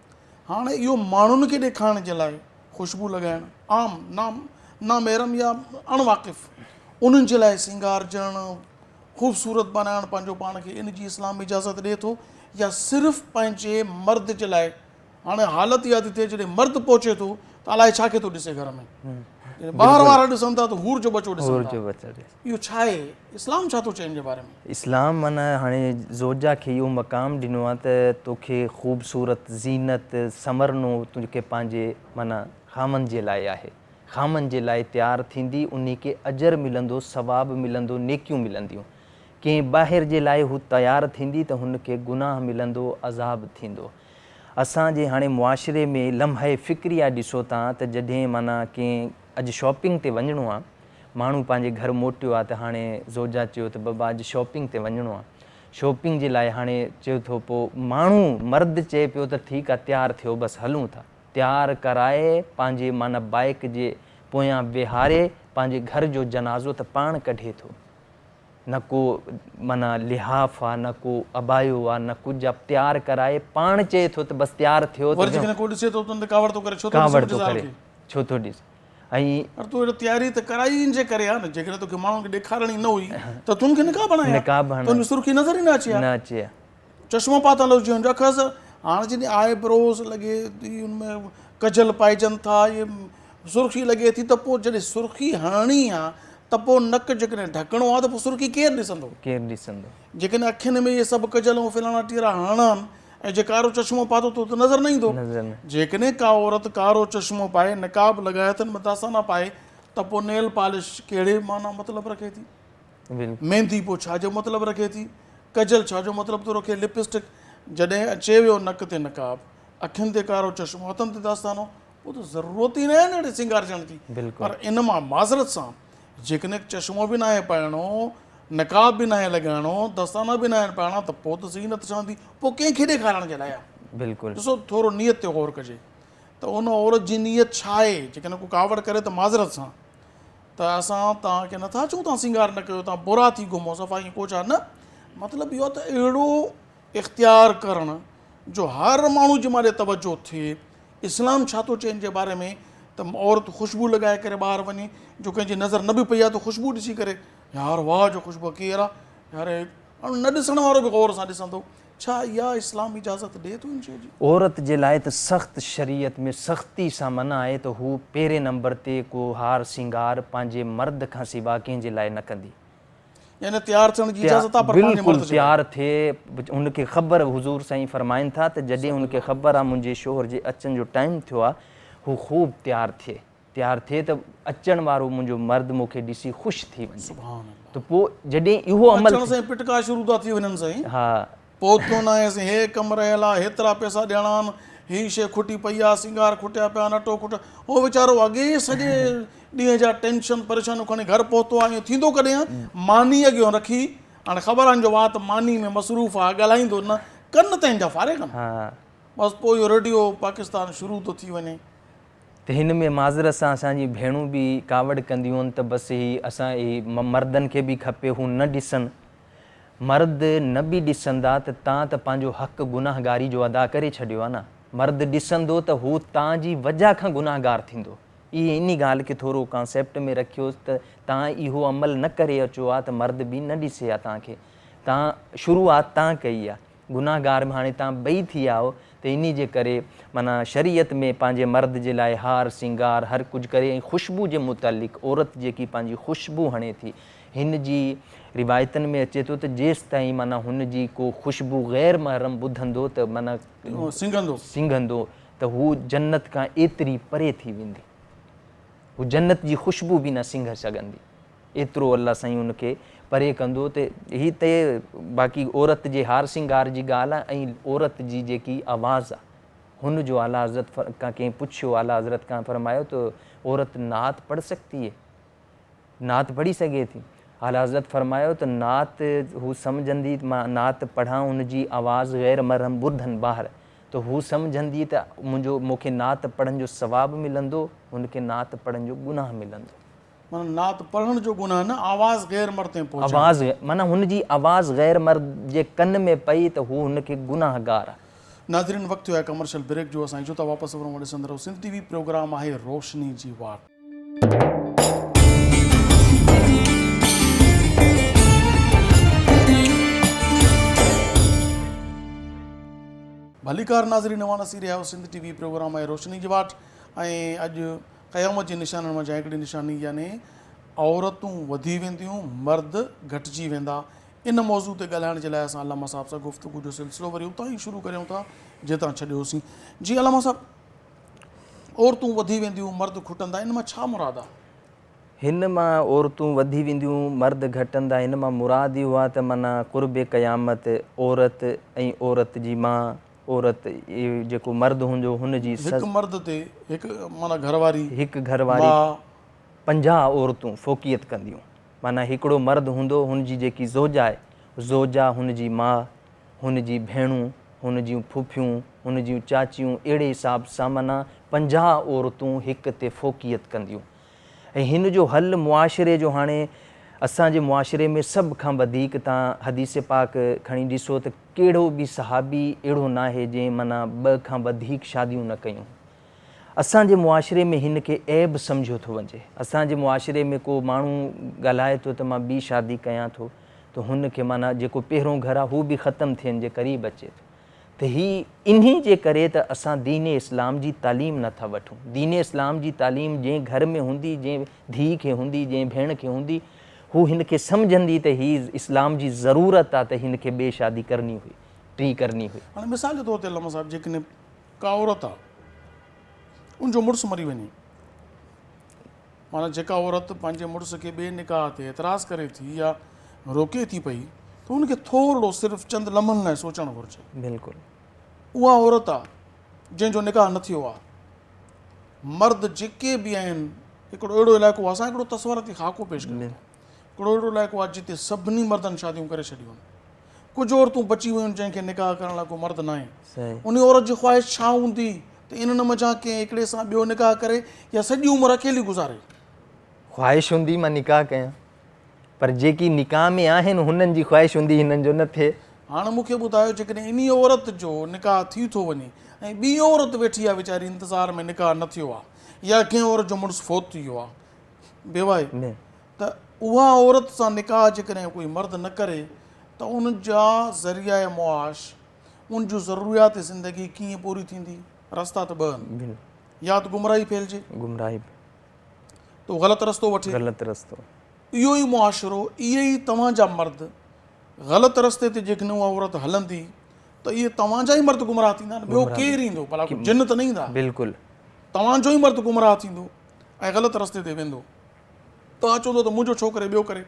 هاڻي اهو ماڻهن کي ڏيکارڻ جي لاء خوشبو لڳائڻ، عام نامحرم يا اڻ واقف انهن جي لاء سينگارجڻ، خوبصورت بنائڻ پنهنجو پاڻ کي، ان جي اسلام اجازت ڏئي ٿو يا صرف پنهنجي مرد جي لاء؟ هاڻي حالت اها ٿي ٿئي جڏهن مرد پهچي ٿو ته الائي ڇا کي ٿو ڏسي گهر ۾، جڏهن ٻاهر وارا ڏسن ٿا ته حور جو ٻچو ڏسن ٿا. اهو ڇا آهي؟ اسلام ڇا ٿو چئي ان جي باري ۾؟ اسلام معنيٰ هاڻي زوجه کي اهو مقام ڏنو آهي ته توکي خوبصورت زينت سنورڻو توکي پنهنجي معنيٰ خاوند جي لاء آهي. خاوند جي لاء تيار ٿيندي انهي کي اجر ملندو، ثواب ملندو، نيڪيون ملنديون. ڪنهن ٻاهر جي لاء هو تيار ٿيندي ته هن کي گناهه ملندو، عذاب ٿيندو. اسان جي هاڻي معاشري ۾ لمحه فڪريه ڏسو تان ته جڏهن معنيٰ ڪنهن اڄ شاپنگ تي وڃڻو آ، ماڻهو پنهنجي گهر موٽيو آ ته هاڻي زوجه چيو ته بابا اڄ شاپنگ تي وڃڻو آ، شاپنگ جي لاء هاڻي چيو ٿو پو ماڻهو مرد چئي پيو ته ٺيڪ آ تيار ٿيو بس هلون ٿا. تيار ڪرائي پنهنجي معنيٰ بائيڪ جي پويان ويهاري پنهنجي گهر جو جنازو ته پاڻ ڪڍي ٿو. نه ڪو معنيٰ لحاف آ نه ڪو عبايو آ نه ڪجهه آ تيار ڪرائي پاڻ چئي ٿو ته بس تيار ٿيو ته وري جيڪڏهن ڪو ڏسي ٿو ته ان تي ڪاوڙ ٿو ڪري ڇو ٿو ڏسين ڪاوڙ منهنجي ٿو زال ڪري کي. ڇو ٿو ڏس ۽ پر تو اهڙو تياري ته ڪرائي ان جي ڪري آ نه جيڪڏهن توکي ماڻهن کي ڏيکارڻي نه هئي ته تون کي نقاب هڻائي ها نقاب ته ان هڻائي ۾ سرخي نظر ئي نه اچي ها نه اچي ها. چشمو پاتل هجي هن جو اکس هاڻ جڏهن آء بروز لڳي ٿي ان ۾ ڪجل پائجن ٿا اهي سرخي لڳي ٿي ته پوء جڏهن سرخي هڻڻي آ ته پوء نڪ جيڪڏهن ڍڪڻو آ ته پوء سرخي ڪير ڏسندو؟ ڪير ڏسندو؟ جيڪڏهن اکين ۾ اهي سڀ ڪجل ۽ فلاڻا ٽيرا هڻڻا آهن ۽ جي ڪارو چشمو پاتو ٿو ته نظر نه ايندو. جيڪڏهن ڪا عورت ڪارو چشمو پائي نقاب لڳائي هٿن ۾ دستانا پائي ته پوء نيل پالش ڪهڙي معنيٰ مطلب رکي ٿي؟ ميندي پوء ڇا جو مطلب رکي ٿي؟ ڪجل ڇا جو مطلب ٿو رکي؟ لپ اسٽڪ جڏهن اچي ويو نڪ تي نقاب، اکين تي ڪارو چشمو، هٿن تي دستانو، پوء ته ضرورت ئي ناهي نه اهڙي سينگارجڻ جي. پر ان مان معذرت سان جيڪڏهن چشمو به ناهي پائڻو، نقاب به ناهي لڳائڻو، دستانا به ناهن پائڻا ته پوء ته زينت ڇا ٿي؟ پوء ڪنهن کي ڏيکارڻ جي لاء آهي؟ ڏسو ٿورو نيت تي غور ڪجي ته ان عورت جي نيت ڇا آهي؟ جيڪڏهن ڪو ڪاوڙ ڪري ته معذرت سان ته اسان توهان کي نٿا چئون توهان سينگار نه ڪيو توهان برا ٿي گهمو صفا ائين ڪو ڇا نه مطلب اهو ته اهڙو اختيار ڪرڻ جو هر ماڻهو جي ماري توجه ٿئي اسلام ڇا ٿو چئي ان جي باري ۾ ته عورت خوشبو لڳائي ڪري ٻاهر وڃي جو ڪنهن جي نظر نه به پئي آهي ته خوشبو ڏسي ڪري يار واهه جو خوشبو ڪير آهي يار نه ڏسڻ وارو به غور سان ڏسندو ڇا اها اسلام اجازت ڏئي ٿو ان شيء جي؟ عورت جي لاء ته سخت شريعت ۾ سختي سان منع آهي ته هو پهرين نمبر تي ڪو هار سينگار پنهنجي مرد کان سوا ڪنهن جي لاء نه ڪندي. يعني تيار ٿيڻ جي اجازت آهي پر پنهنجي بلڪل مرد جي لاء. تيار ٿئي هن کي خبر حضور سائين فرمائن ٿا ته جڏهن هن کي خبر آهي منهنجي شوهر جي اچڻ جو ٽائيم ٿيو آهي هو خوب تيار ٿئي. تيار ٿئي ته اچڻ وارو منهنجو مرد مون کي ڏسي خوش ٿي وڃي سبحان الله ته پوء جڏهن اهو عمل اچڻ سان ئي پٽڪا شروع ٿا ٿي وڃن سائين. ها. پهتو ناهي سائين هي ڪم رهيل آ هيترا پئسا ڏيڻا آهن هي شيء کٽي پئي آ سينگار کٽيا پيا آهن اٽو کٽيو هو ويچارو اڳي ئي سڄي ڏينهن جا ٽينشن پريشانيون کڻي گهر پهتو آ ائين ٿيندو ڪڏهن آ ماني اڳيون رکي هاڻي خبر آ هن جو وات ماني ۾ مصروف آ ڳالهائيندو نه ڪن ته هن جا فارغ آهن ها. بس پوء اهو ريڊيو پاڪستان شروع ٿو ٿي وڃي. ته هن ۾ معذرت سان اسان جي ڀيڻون به ڪاوڙ ڪنديون آهن ته بس هي اسان هي مردن کي به کپي هو نه ڏسن. مرد نه به ڏسندا ته تان ته پنهنجو حق گناهگاري جو ادا ڪري ڇڏيو آهي نه. مرد ڏسندو ته هو تان جي وجه کان گناهگار ٿيندو. اهي انهي ڳالهه کي ٿورو ڪانسيپٽ ۾ رکيوس ته تان اهو عمل نه ڪري اچو ها ته مرد به نه ڏسي ها تان کي. تان شروعات تان ڪئي آهي. گنهگار به هاڻي توهان ٻئي ٿي ويا آهيو ته انهي جي ڪري معنيٰ شريعت ۾ پنهنجي مرد جي لاء هار سينگار هر ڪجهه ڪري ۽ خوشبو جي متعلق عورت جيڪي پنهنجي خوشبو هڻي ٿي هن جي روايتن ۾ اچي ٿو ته جيستائين معنيٰ هن جي ڪو خوشبو غير محرم ٻڌندو ته معنيٰ سنگهندو. سنگهندو ته هو جنت کان ايتري پري ٿي ويندي. هو جنت جي خوشبو به نه سنگهه سگهندي. ايترو الله سائين ان کي پري ڪندو ته هي ته باقي عورت جي هار سينگار جي ڳالهه آهي ۽ عورت جي جيڪي آواز آهي هن جو اعليٰ حضرت کان ڪنهن پڇيو اعليٰ حضرت کان فرمايو ته عورت نعت پڙهه سگهتي هي نعت پڙهي سگهي ٿي اعليٰ حضرت فرمايو ته نعت هو سمجهندي مان نعت پڙهان ان جي آواز غير محرم ٻڌن ٻاهر ته هو سمجهندي ته منهنجو مون کي نعت پڙهڻ جو ثواب ملندو هن کي نعت پڙهڻ جو گناهه ملندو. معنيٰ نعت پڙهڻ جو گناهه نه آواز غير مرد تائين پهچائڻ. آواز معنيٰ هن جي آواز غير مرد جي ڪن ۾ پئي ته هو هن کي گناهگار آهي. ناظرين وقت ٿيو آهي ڪمرشل بريڪ جو اسان اچون ٿا واپس ورون ڏسندا رهو سنڌ ٽي وي پروگرام آهي روشني جي واٽ. ڀليڪار ناظرين اوهان ڏسي رهيا آهيو سنڌ ٽي وي پروگرام آهي روشني جي واٽ ۽ اڄ قيامت جي نشانن منجهان هڪڙي نشاني يعني عورتون وڌي وينديون مرد گهٽجي ويندا ان موضوع تي ڳالهائڻ جي لاء اسان علامه صاحب سان گفتگو جو سلسلو وري اتان ئي شروع ڪريون ٿا جتان ڇڏيوسين جي علامه صاحب عورتون وڌي وينديون مرد کٽندا ان مان ڇا مراد آ؟ هن مان عورتون وڌي وينديون مرد گهٽندا هن مان مراد اهو آ ته معنيٰ قرب قيامت عورت ۽ عورت جي ماء عورت جيڪو مرد هوندو هن جي سس. هڪ مرد تي هڪ معنيٰ گهر واري، هڪ گهر واري ماء. 50 عورتون فوقيت ڪنديون معنيٰ هڪڙو مرد هوندو هن جي جيڪي زوجه آهي زوجه هن جي ماء هن جي ڀيڻون هن جون ڦوڦيون هن جون چاچيون اهڙي حساب سان معنيٰ 50 عورتون هڪ تي فوقيت ڪنديون ۽ هن جو حل معاشري جو هاڻي اسان جي معاشري ۾ سڀ کان وڌيڪ تان حديث پاڪ کڻي ڏسو ته ڪهڙو به صحابي اهڙو ناهي جنهن معنيٰ ٻه کان وڌيڪ شاديون نه ڪيون. اسان جي معاشري ۾ هن کي عيب سمجهيو ٿو وڃي. اسان جي معاشري ۾ ڪو ماڻهو ڳالهائي ٿو ته مان ٻي شادي ڪيان ٿو ته هن کي معنيٰ جيڪو پهريون گهر آهي هو به ختم ٿيڻ جي قريب اچي ٿو. ته هي انهي جي ڪري ته اسان دين اسلام جي تعليم نه ٿا وٺون. دين اسلام جي تعليم جنهن گهر ۾ هوندي، جنهن ڌيء کي هوندي، جنهن ڀيڻ کي هوندي، هو هن کي سمجهندي ته هي اسلام جي ضرورت آ ته هن کي ٻي شادي ڪرڻي هئي، ٽي ڪرڻي هئي. هاڻي مثال جي طور تي علامه صاحب جيڪڏهن ڪا عورت آ ان جو مڙس مري وڃي معنيٰ جيڪا عورت پنهنجي مڙس کي ٻئي نڪاح تي اعتراض ڪري ٿي يا روڪي ٿي پئي ته ان کي ٿورڙو صرف چند لمحن لاء سوچڻ گهرجي. بلڪل. اها عورت آ جنهن جو نڪاح نه ٿيو آ. مرد جيڪي به آهن هڪڙو اهڙو علائقو آ اسان هڪڙو تصوراتي خاڪو پيش ڪيون ٿا. هڪڙو اهڙو علائقو آ جتي سڀني مردن شاديون ڪري ڇڏيون آهن. ڪجهه عورتون بچي ويون آهن جنهن کي نڪاح ڪرڻ لاء ڪو مرد ناهي. انهي عورت جي خواهش ڇا هوندي ته انهن منجهان ڪنهن هڪڙي سان ٻيو نڪاح ڪري يا سڄي عمر اڪيلي گذاري. خواهش هوندي مان نڪاح ڪيان پر جيڪي نڪاح ۾ آهن هنن جي خواهش هوندي هنن جو نه ٿئي. هاڻ مون کي ٻڌايو جيڪڏهن انهي عورت جو نڪاح ٿي ٿو وڃي ۽ ٻي عورت ويٺي آهي ويچاري انتظار ۾ نڪاح نه ٿيو آهي يا ڪنهن عورت جو مڙس فوت ٿي ويو آهي بيواهه ته اها عورت سان نڪاح جيڪڏهن ڪوئي مرد نه ڪري ته ان جا ذريعه معاش ان جون ضروريات زندگي ڪيئن پوري ٿيندي؟ رستا ته ٻه آهن يا ته گمراهي ڦهلجي گمراهي ته هو غلط رستو وٺي غلط رستو اهو ئي معاشرو اهي ئي توهان جا مرد غلط رستي تي جيڪڏهن اها عورت هلندي ته اهي توهان جا ئي مرد گمراهه ٿيندا نه ٻيو ڪير ايندو ڀلا ڪو جن ته نه ايندا بلڪل توهان جو ئي مرد گمراهه ٿيندو ۽ غلط رستي تي ويندو توهان چوندو ته منهنجو ڇو ڪري ٻيو ڪري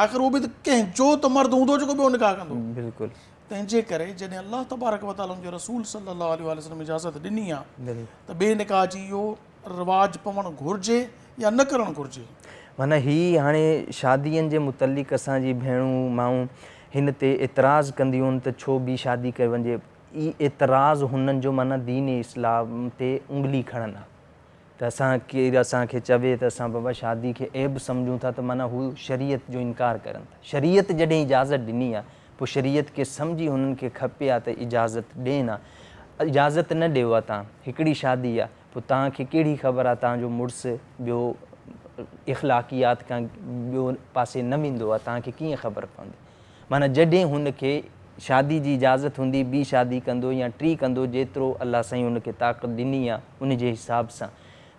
آخر اهو به ته ڪنهن جو ته مرد هوندو جيڪو ٻيو نڪاح ڪندو بلڪل تنهن جي ڪري جڏهن الله تبارڪ وتعالي ان جي رسول صلي الله عليه واٰله وسلم اجازت ڏني آ ته ٻئي نڪاح جي اهو رواج پوڻ گهرجي يا نه ڪرڻ گهرجي. معنيٰ هي هاڻي شادين جي متعلق اسان جي ڀيڻون مائون هن تي اعتراض ڪنديون آهن ته ڇو ٻي شادي ڪئي وڃجي اي اعتراض هنن جو معنيٰ دين اسلام تي انگلي کڻن آ ته اسان ڪير اسان کي چوي ته اسان بابا شادي کي عيب سمجهون ٿا ته معنيٰ هو شريعت جو انڪار ڪرن ٿا. شريعت جڏهن اجازت ڏني آ پوء شريعت کي سمجهي هنن کي کپي آ ته اجازت ڏين آ. اجازت نه ڏيو آ تان هڪڙي شادي آ پوء تان کي ڪهڙي خبر آ تان جو مڙس ٻيو اخلاقيات کان ٻيو پاسي نه ويندو آ تان کي ڪيئن خبر پوندي. معنيٰ جڏهن هن کي شادي جي اجازت هوندي ٻي شادي ڪندو يا ٽي ڪندو جيترو الله سائين هن کي طاقت ڏني آ ان جي حساب سان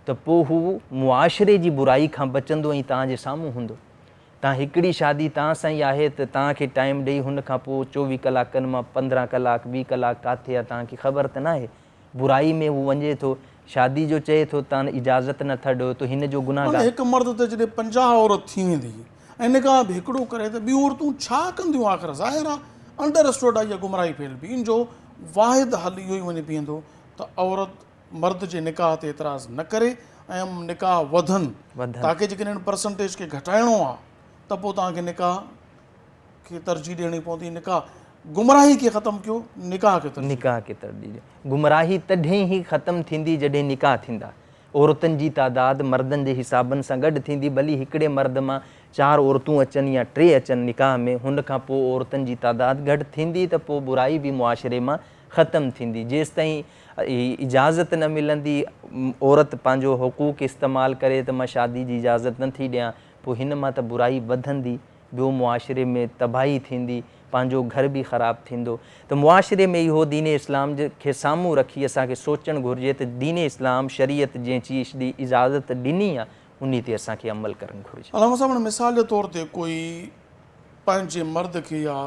ته پوء هو معاشري جي برائي کان بچندو ۽ توهان جي سامهون هوندو. تان هڪڙي شادي تان سان ئي آهي ته تان کي ٽائيم ڏئي هن کان پوء 24 ڪلاڪن مان 15 ڪلاڪ 20 ڪلاڪ ڪاٿي آ تان کي خبر ته ناهي. برائي ۾ هو وڃي ٿو، شادي جو چئي ٿو تان اجازت نه ٿا ڏيو ته هن جو معنيٰ گنهگار. هڪ مرد تي جڏهن 50 عورت ٿي ويندي ۽ نڪاح به هڪڙو ڪري ته ٻيون عورتون ڇا ڪنديون آخر ظاهر آ انڊر اسٽوڊ آ اها گمراهي ڦهلبي ان جو واحد حل اهو ئي وڃي بيهندو ته عورت مرد جي نڪاح تي اعتراض نه ڪري ۽ نڪاح وڌن تاڪه جيڪڏهن ان پرسنٽيج کي گهٽائڻو آ ته پوء توهان کي نڪاح کي ترجيح ڏيڻي پوندي نڪاح گمراهي کي ختم ڪيو نڪاح کي ترجيح نڪاح کي ترجيح ڏيو گمراهي تڏهن ئي ختم ٿيندي جڏهن نڪاح ٿيندا عورتن جي تعداد مردن جي حسابن سان گڏ ٿيندي ڀلي هڪڙي مرد مان چار عورتون اچن يا ٽي اچن نڪاح ۾ هن کان پوء عورتن جي تعداد گهٽ ٿيندي ته پوء برائي به معاشري مان ختم ٿيندي جيستائين اجازت نه ملندي عورت پنهنجو حقوق استعمال ڪري ته مان شادي جي اجازت نه ٿي ڏيان پوء هن مان ته برائي وڌندي ٻيو معاشري ۾ تباهي ٿيندي پنهنجو گهر به خراب ٿيندو ته معاشري ۾ اهو دين اسلام کي سامهون رکي اسان کي سوچڻ گهرجي ته دين اسلام شريعت جنهن چيز جي اجازت ڏني آ انهي تي اسان کي عمل ڪرڻ گهرجي. علامه صاحب هاڻي مثال جي طور تي ڪوئي پنهنجي مرد کي يا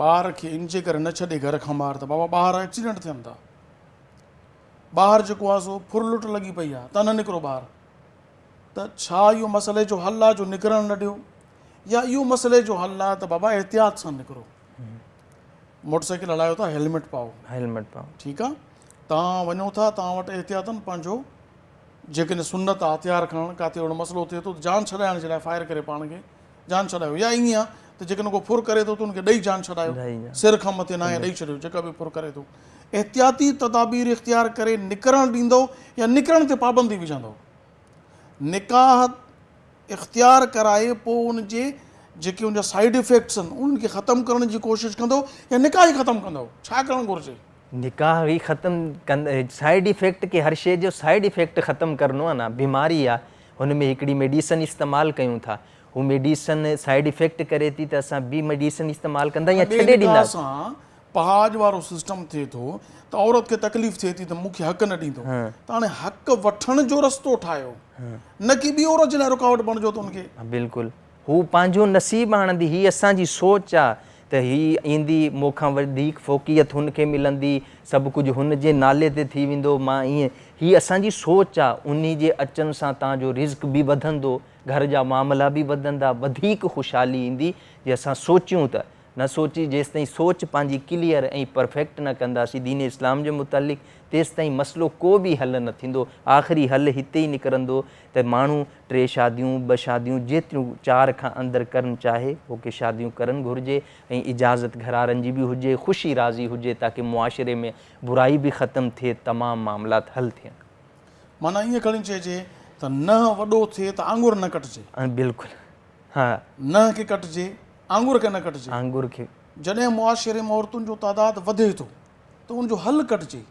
ٻار کي ان جي ڪري نه ڇڏي گهر کان ٻاهر ته بابا ٻاهر ايڪسيڊنٽ ٿين ٿا ٻاهر جيڪو آهي سو ڦر لٽ لڳي پئي آهي ته نه نڪرو ٻاهر ته ڇا اهو مسئلي جو حل آهي جو نڪرڻ نه ڏيو يا اهو مسئلي جو حل آهي ته بابا احتياط سان نڪرو موٽر سائيڪل هلايو ٿا هيلمٽ پائو هيلمٽ پائو ٺيڪ آهي تان وڃو ٿا تان وٽ احتياطن پنهنجو جيڪڏهن سنت آهي هٿيار کڻڻ ڪاٿي اهڙو مسئلو ٿئي ٿو ته جان ڇڏائڻ جي لاء فائر ڪري پاڻ کي جان ڇڏايو يا ائين آ ته جيڪڏهن ڪو ڦر ڪري ٿو ته ان کي ڏئي جان ڇڏايو سر کان مٿي ناهي ڏئي ڇڏيو جيڪا به ڦر ڪري ٿو احتياطي تدابير اختيار ڪري نڪرڻ ڏيندو يا نڪرڻ تي پابندي وجهندو نڪاح اختيار ڪرائي پوء ان جي جيڪي ان جا سائيڊ افيڪٽس آهن انهن کي ختم ڪرڻ جي ڪوشش ڪندو يا نڪاح ئي ختم ڪندو ڇا ڪرڻ گهرجي؟ نڪاح ئي ختم ڪند سائيڊ افيڪٽ کي هر شيء جو سائيڊ افيڪٽ ختم ڪرڻو آهي نه بيماري آهي هن ۾ هڪڙي ميڊيسن استعمال ڪيون ٿا هو ميڊيسن سائيڊ افيڪٽ ڪري ٿي ته اسان ٻي ميڊيسن استعمال ڪندا يا ٻئي ڇڏي نڪاح ڏيندا. سان پهاڄ وارو سسٽم ٿئي ٿو ته عورت کي تڪليف ٿئي ٿي ته مون کي حق نه ڏيندو ته هاڻي حق وٺڻ جو رستو ٺاهيو نه ڪي ٻي عورت جي لاء رڪاوٽ بڻجو ته ان کي. بلڪل هو پنهنجو نصيب آڻندي هي اسان جي سوچ آ ته هي ايندي مون کان وڌيڪ فوقيت هن کي ملندي سڀ ڪجهه هن جي نالي تي ٿي ويندو مان ائين هي اسان جي سوچ آ انهي جي اچڻ سان توهان جو رزق به وڌندو گهر جا معاملا به وڌندا وڌيڪ خوشحالي ايندي جي اسان سوچيون ته نه سوچي جيستائين سوچ پنهنجي ڪليئر ۽ پرفيڪٽ نه ڪنداسين دين اسلام جي متعلق تيستائين مسئلو ڪو به حل نه ٿيندو آخري حل هتي ئي نڪرندو ته ماڻهو ٽي شاديون ٻه شاديون جيتريون چار کان اندر ڪرڻ چاهي هوڪي شاديون ڪرڻ گهرجي ۽ اجازت گهرارن جي به هجي خوشي راضي هجي تاڪه معاشري ۾ برائي به ختم ٿئي تمام معاملات حل ٿين. معنيٰ ائين کڻي چئجي ته ننهن وڏو ٿئي ته آڱر نه ڪٽجي. بلڪل ها. ننهن کي ڪٽجي آڱر کي نه ڪٽجي. آڱر کي. جڏهن معاشري ۾ عورتن جو تعداد وڌي ٿو ته ان جو حل ڪڍجي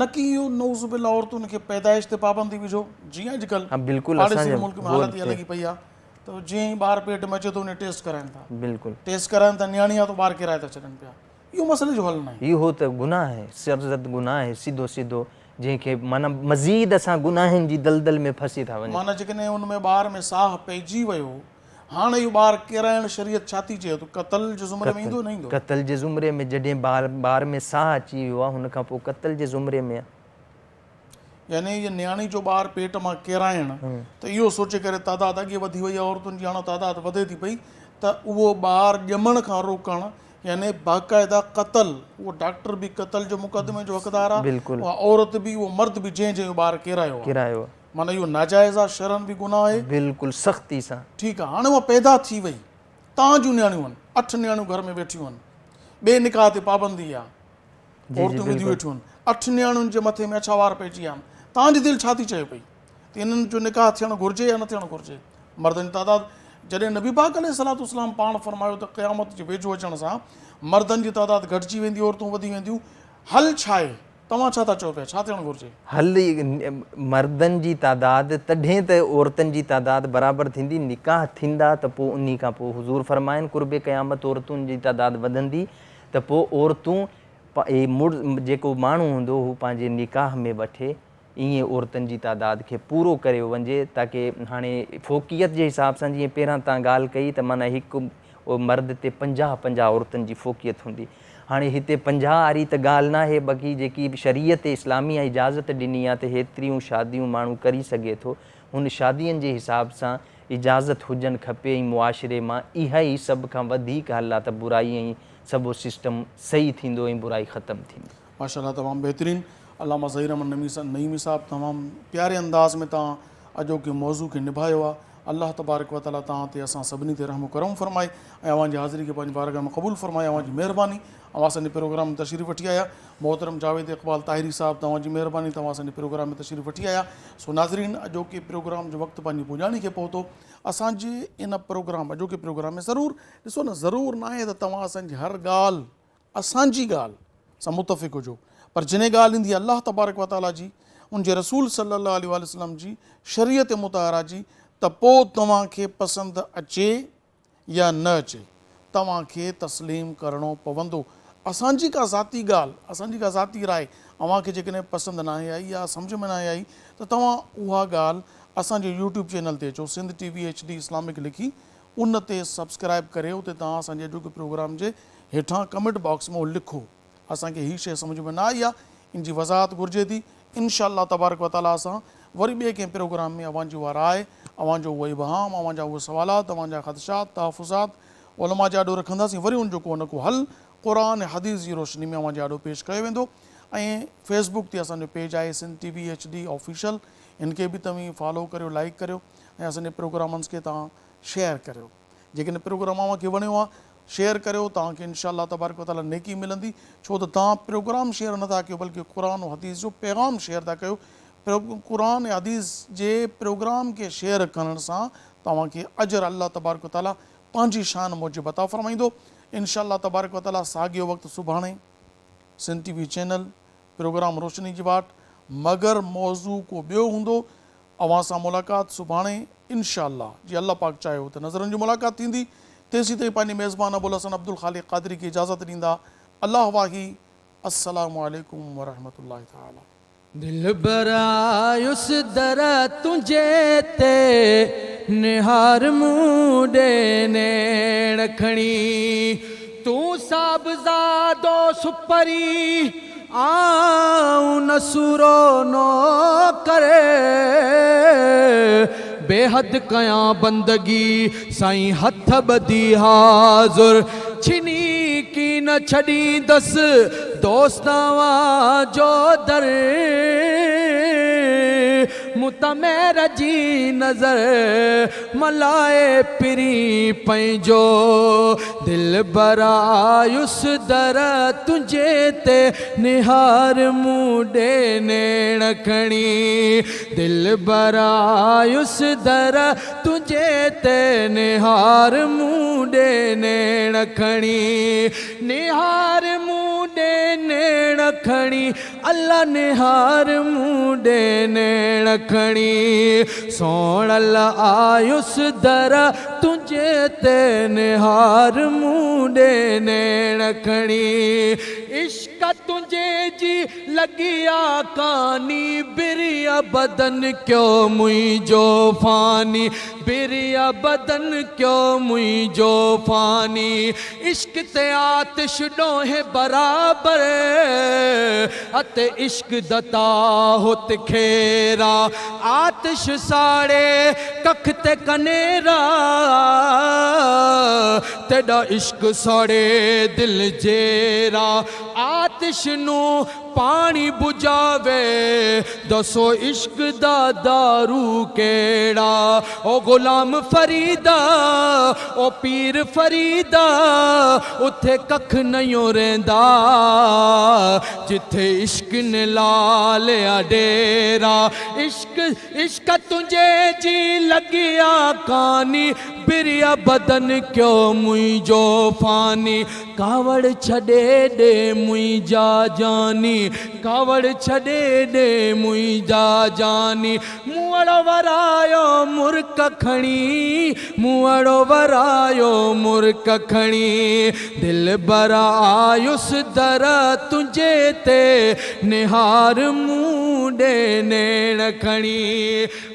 نه ڪي اهو نعوذ بالله عورتن کي پيدائش تي پابندي وجهو جيئن اڄڪلهه ها بلڪل اسان پاڙيسري جي ملڪ ۾ حالت اها لڳي پئي آهي ته جيئن ئي ٻار پيٽ ۾ اچي ٿو ان ٽيسٽ ڪرائن ٿا بلڪل ٽيسٽ ڪرائن ٿا نياڻي آ ته ٻار ڪيرائي ٿا ڇڏن پيا اهو مسئلي جو حل ناهي. اهو ته گناهه آهي سرزد گناهه آهي سڌو سڌو جنهن کي معنيٰ مزيد اسان گناهن جي دلدل ۾ ڦسي ٿا وڃون. معنيٰ جيڪڏهن ان ۾ ٻار ۾ ساهه پئجي ويو هاڻ اهو ٻار ڪيرائڻ شريعت ڇا ٿي چئي ته قتل جي زمري ۾ ايندو نه ايندو؟ قتل جي زمري ۾ جڏهن ٻار ٻار ۾ ساهه اچي ويو آهي هن کان پوء قتل جي زمري ۾ آهي. يعني اهي نياڻي جو ٻار پيٽ مان ڪيرائڻ ته اهو سوچي ڪري تعداد اڳي وڌي وئي آهي عورتن جي هاڻ تعداد وڌي ٿي پئي ته اهو ٻار ڄمڻ کان روڪڻ يعني باقاعده قتل اهو ڊاڪٽر به قتل جو مقدمي جو حقدار آهي اها عورت به اهو مرد به جنهن جنهن اهو ٻار ڪيرايو آهي ڪيرايو آهي. معنيٰ اهو ناجائز آهي شرعن به گناهه آهي. بلڪل سختي سان. ٺيڪ آهي هاڻي اها پيدا ٿي وئي تان جون نياڻيون آهن 8 نياڻيون گهر ۾ ويٺيون آهن ٻئي نڪاح تي پابندي آهي عورتون وڌيون ويٺيون آهن 8 نياڻين جي مٿي ۾ اڇا وار پئجي ويا آهن تان جي دل ڇا ٿي چئي پئي ته انهن جو نڪاح ٿيڻ گهرجي يا نه ٿيڻ گهرجي مردن جي تعداد جڏهن نبي پاڪ عليه الصلوة والسلام پاڻ فرمايو ته قيامت جي ويجهو اچڻ سان مردن جي تعداد گهٽجي ويندي عورتون وڌي وينديون حل ڇا آهي توهان ڇا ٿا چئو پيا ڇا ٿيڻ گهرجي؟ حل مردن جي تعداد تڏهن ته عورتن جي تعداد برابر ٿيندي نڪاح ٿيندا ته پوء انهي کان پوء حضور فرمائن قرب قيامت عورتن جي تعداد وڌندي ته پوء عورتون مڙس جيڪو ماڻهو هوندو هو پنهنجي نڪاح ۾ وٺي ائين عورتن جي تعداد کي پورو ڪريو وڃجي تاڪه هاڻي فوقيت جي حساب سان جيئن پهريان تان ڳالهه ڪئي ته معنيٰ هڪ مرد تي پنجاهه پنجاهه عورتن جي فوقيت هوندي هاڻي هتي پنجاهه واري ته ڳالهه ناهي باقي جيڪي شريعت اسلامي اجازت ڏني آهي ته هيتريون شاديون ماڻهو ڪري سگهي ٿو هن شادين جي حساب سان اجازت هجڻ کپي ۽ معاشري مان اها ئي سڀ کان وڌيڪ حل آهي ته برائي ۽ سڀ سسٽم صحيح ٿيندو ۽ برائي ختم ٿيندي. ماشاءالله تمام بهترين علامه ظهير احمد نعيمي صاحب تمام پياري انداز ۾ توهان اڄوڪي موضوع کي نڀايو آهي الله تبارڪ و تعالي توهان تي اسان سڀني تي رحم و ڪرم فرمائي ۽ اوهان جي حاضري کي پنهنجي بارگاهه ۾ قبول فرمائي اوهان جي مهرباني اوهان اسان جي پروگرام ۾ تشريف وٺي آيا محترم جاويد اقبال طاهري صاحب توهان جي مهرباني توهان اسان جي پروگرام ۾ تشريف وٺي آيا سو ناظرين اڄوڪي پروگرام جو وقت پنهنجي پڄاڻي کي پهتو اسان جي ان پروگرام اڄوڪي پروگرام ۾ ضرور ڏسو نه ضرور ناهي ته توهان اسان جي هر ڳالهه اسان جي ڳالهه سان متفق هجو پر جنهن ڳالهه ايندي الله تبارڪ و تعالي جي ان جي رسول صلي الله عليه واٰله وسلم جي شريعت مطهره جي ته پوء توهان کي پسند اچي يا نه اچي توهان کي تسليم ڪرڻو پوندو. اسان جي ڪا ذاتي ڳالهه اسان جي ڪا ذاتي راء اوهان کي جيڪڏهن پسند ناهي آئي يا سمجهه ۾ ناهي آئي ته توهان اها ڳالهه اسان جي يوٽيوب چينل تي اچو Sindh T V H D Islamic لکي ان تي سبسڪرائب ڪري اتي توهان اسان جي اڄوڪي پروگرام جي هيٺان ڪمينٽ باڪس ۾ اهو لکو اسان کي هي شيء سمجهه ۾ نه آئي آهي ان جي وضاحت گهرجي ٿي انشاء الله تبارڪ و تعالي اسان وري ٻئي ڪنهن پروگرام ۾ اوهان جي اها راء اوهان جو اهو ابهام اوهان جا اهي سوالات اوهان جا خدشات تحفظات علماء جي آڏو رکنداسين وري ان جو ڪو نه ڪو حل قرآن ۽ حديث جي روشني ۾ اوهان جي آڏو پيش ڪيو ويندو ۽ فيس بڪ تي اسان جو پيج آهي Sindh T V H D official ان کي به توهين فالو ڪريو لائيڪ ڪريو ۽ اسان جي پروگرامنس کي توهان شيئر ڪريو جيڪڏهن پروگرام اوهان کي وڻيو آهي شيئر ڪريو توهان کي انشاء الله تبارڪ وتعالي نيڪي ملندي ڇو ته توهان پروگرام شيئر نٿا ڪيو بلڪه قرآن و حديث جو پيغام شيئر ٿا ڪيو قرآن ۽ حديث جي پروگرام کي شيئر ڪرڻ سان توهان کي اجر الله تبارڪ وتعالي پنهنجي شان موجب عطا فرمائيندو انشاء الله تبارڪ وتعالي ساڳيو وقت سڀاڻي Sindh T V channel programme روشني جي واٽ مگر موضوع ڪو ٻيو هوندو اوهان سان ملاقات سڀاڻي انشاء الله جي الله پاڪ چاهيو ته نظرن جي ملاقات ٿيندي تيسين تائين پنهنجي ميزبان ابوالحسن عبدالخالق قادري کي اجازت ڏيندا الله واهي السلام عليڪم ورحمة الله تعالي. دلبر آيس در تنهنجي تي نهار مون ڏي نيڻ کڻي تون صاحبزادو سپري آئون نسورو نوڪر بيحد ڪيان بندگي سائين هٿ ٻڌي حاضر ڇني ڪين ڇڏيندس دوست اوهان جو در مون تان مهر جي نظر ملائي پرين پنهنجو دلبر آيس در تنهنجي تي نهار مون ڏي نيڻ کڻي دلبر آيس در تنهنجي تي نهار مون ڏي نيڻ کڻي نهار مون ڏي نيڻ کڻي الله نهار مون ڏي نيڻ کڻي سوڻل آيس در تنهنجي تي نهار مون ڏي نيڻ کڻي عشق تنهنجي جي لڳي آ ڪاني بريا بدن ڪيو منهنجو فاني بريا بدن ڪيو منهنجو فاني عشق تي آتش ڏوهين برابر اتي عشق دتا هوت کيرا آتش ساڙي ڪک تي ڪنيرا تيڏا عشق ساڙي دل جيرا آتش نون پاڻي بجاوي دسو عشق دا دارو ڪهڙا او غلام فريدا او پير فريدا اٿي ڪک نيون رهندا جٿي عشق ني لا ليا ڊيرا عشق عشق تنهنجي جي لڳي آ ڪاني بريا بدن ڪيو منهنجو فاني. ڪاوڙ ڇڏي ڏي منهنجا جاني، ڪاوڙ ڇڏي ڏي منهنجا جاني. مونئڙو ورايو مرڪ کڻي، مونئڙو ورايو مرڪ کڻي. دلبر آيس در تنهنجي تي، نهار مون ڏي نيڻ کڻي.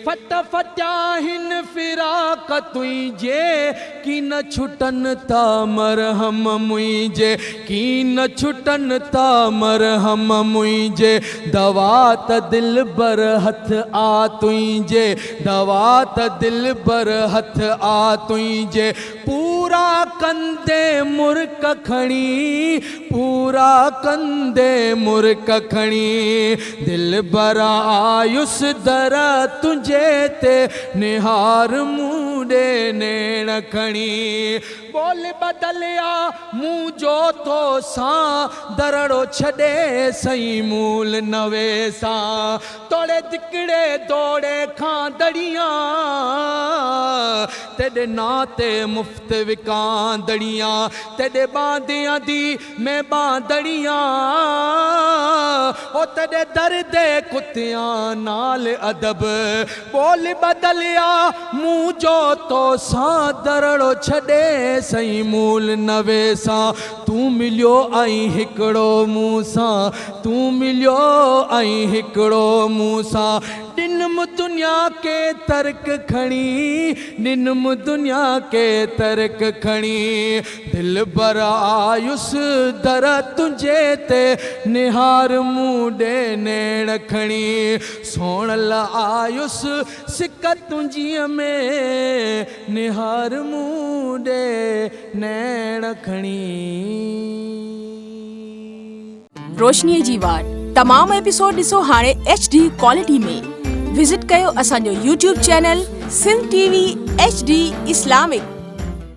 ڦٽ ڦٽيا هن فراق تنهنجي، ڪين ڇٽن ٿا مرهم منهنجي، ڪين ڇٽن ٿا مرهم منهنجي. دوا ته دلبر هٿ آ تنهنجي، دوا ته دلبر هٿ آ تنهنجي. پورا ڪندي مرڪ کڻي، پورا ڪندي مرڪ کڻي. دلبر آيس در تنهنجي تي، نهار مون ڏي نيڻ کڻي. ٻول بدليا مون جو تو سان، درڙو ڇڏي سئين مول نه ويسان. توڙي دڪڙي دوڙي کان دڙيان، تيڏي ناں تي مفت وڪاندڙيان. تيڏي ٻانديان the مين ٻاندڙيان، او تيڏي در دي ڪتيان نال ادب. ٻول بدليا مون جو تو سان، درڙو ڇڏي سئين مول نه ويسان. تون مليو آئين هڪڙو مون سان، تون مليو آئين هڪڙو مون سان. ڏنم دنيا کي ترڪ کڻي، ڏنم دنيا کي ترڪ کڻي. دلبر آيس در تنهنجي تي، نهار مون ڏي نيڻ کڻي. سوڻل آيس سڪ تنهنجيء ۾، نهار مون ڏي نيڻ کڻي. روشنيء جي واٽ تمام ايپيسوڊ ڏسو هاڻي ايڇ ڊي ڪوالٽي ۾. وزٽ ڪيو اسان جو YouTube channel Sindh T V H D Islamic.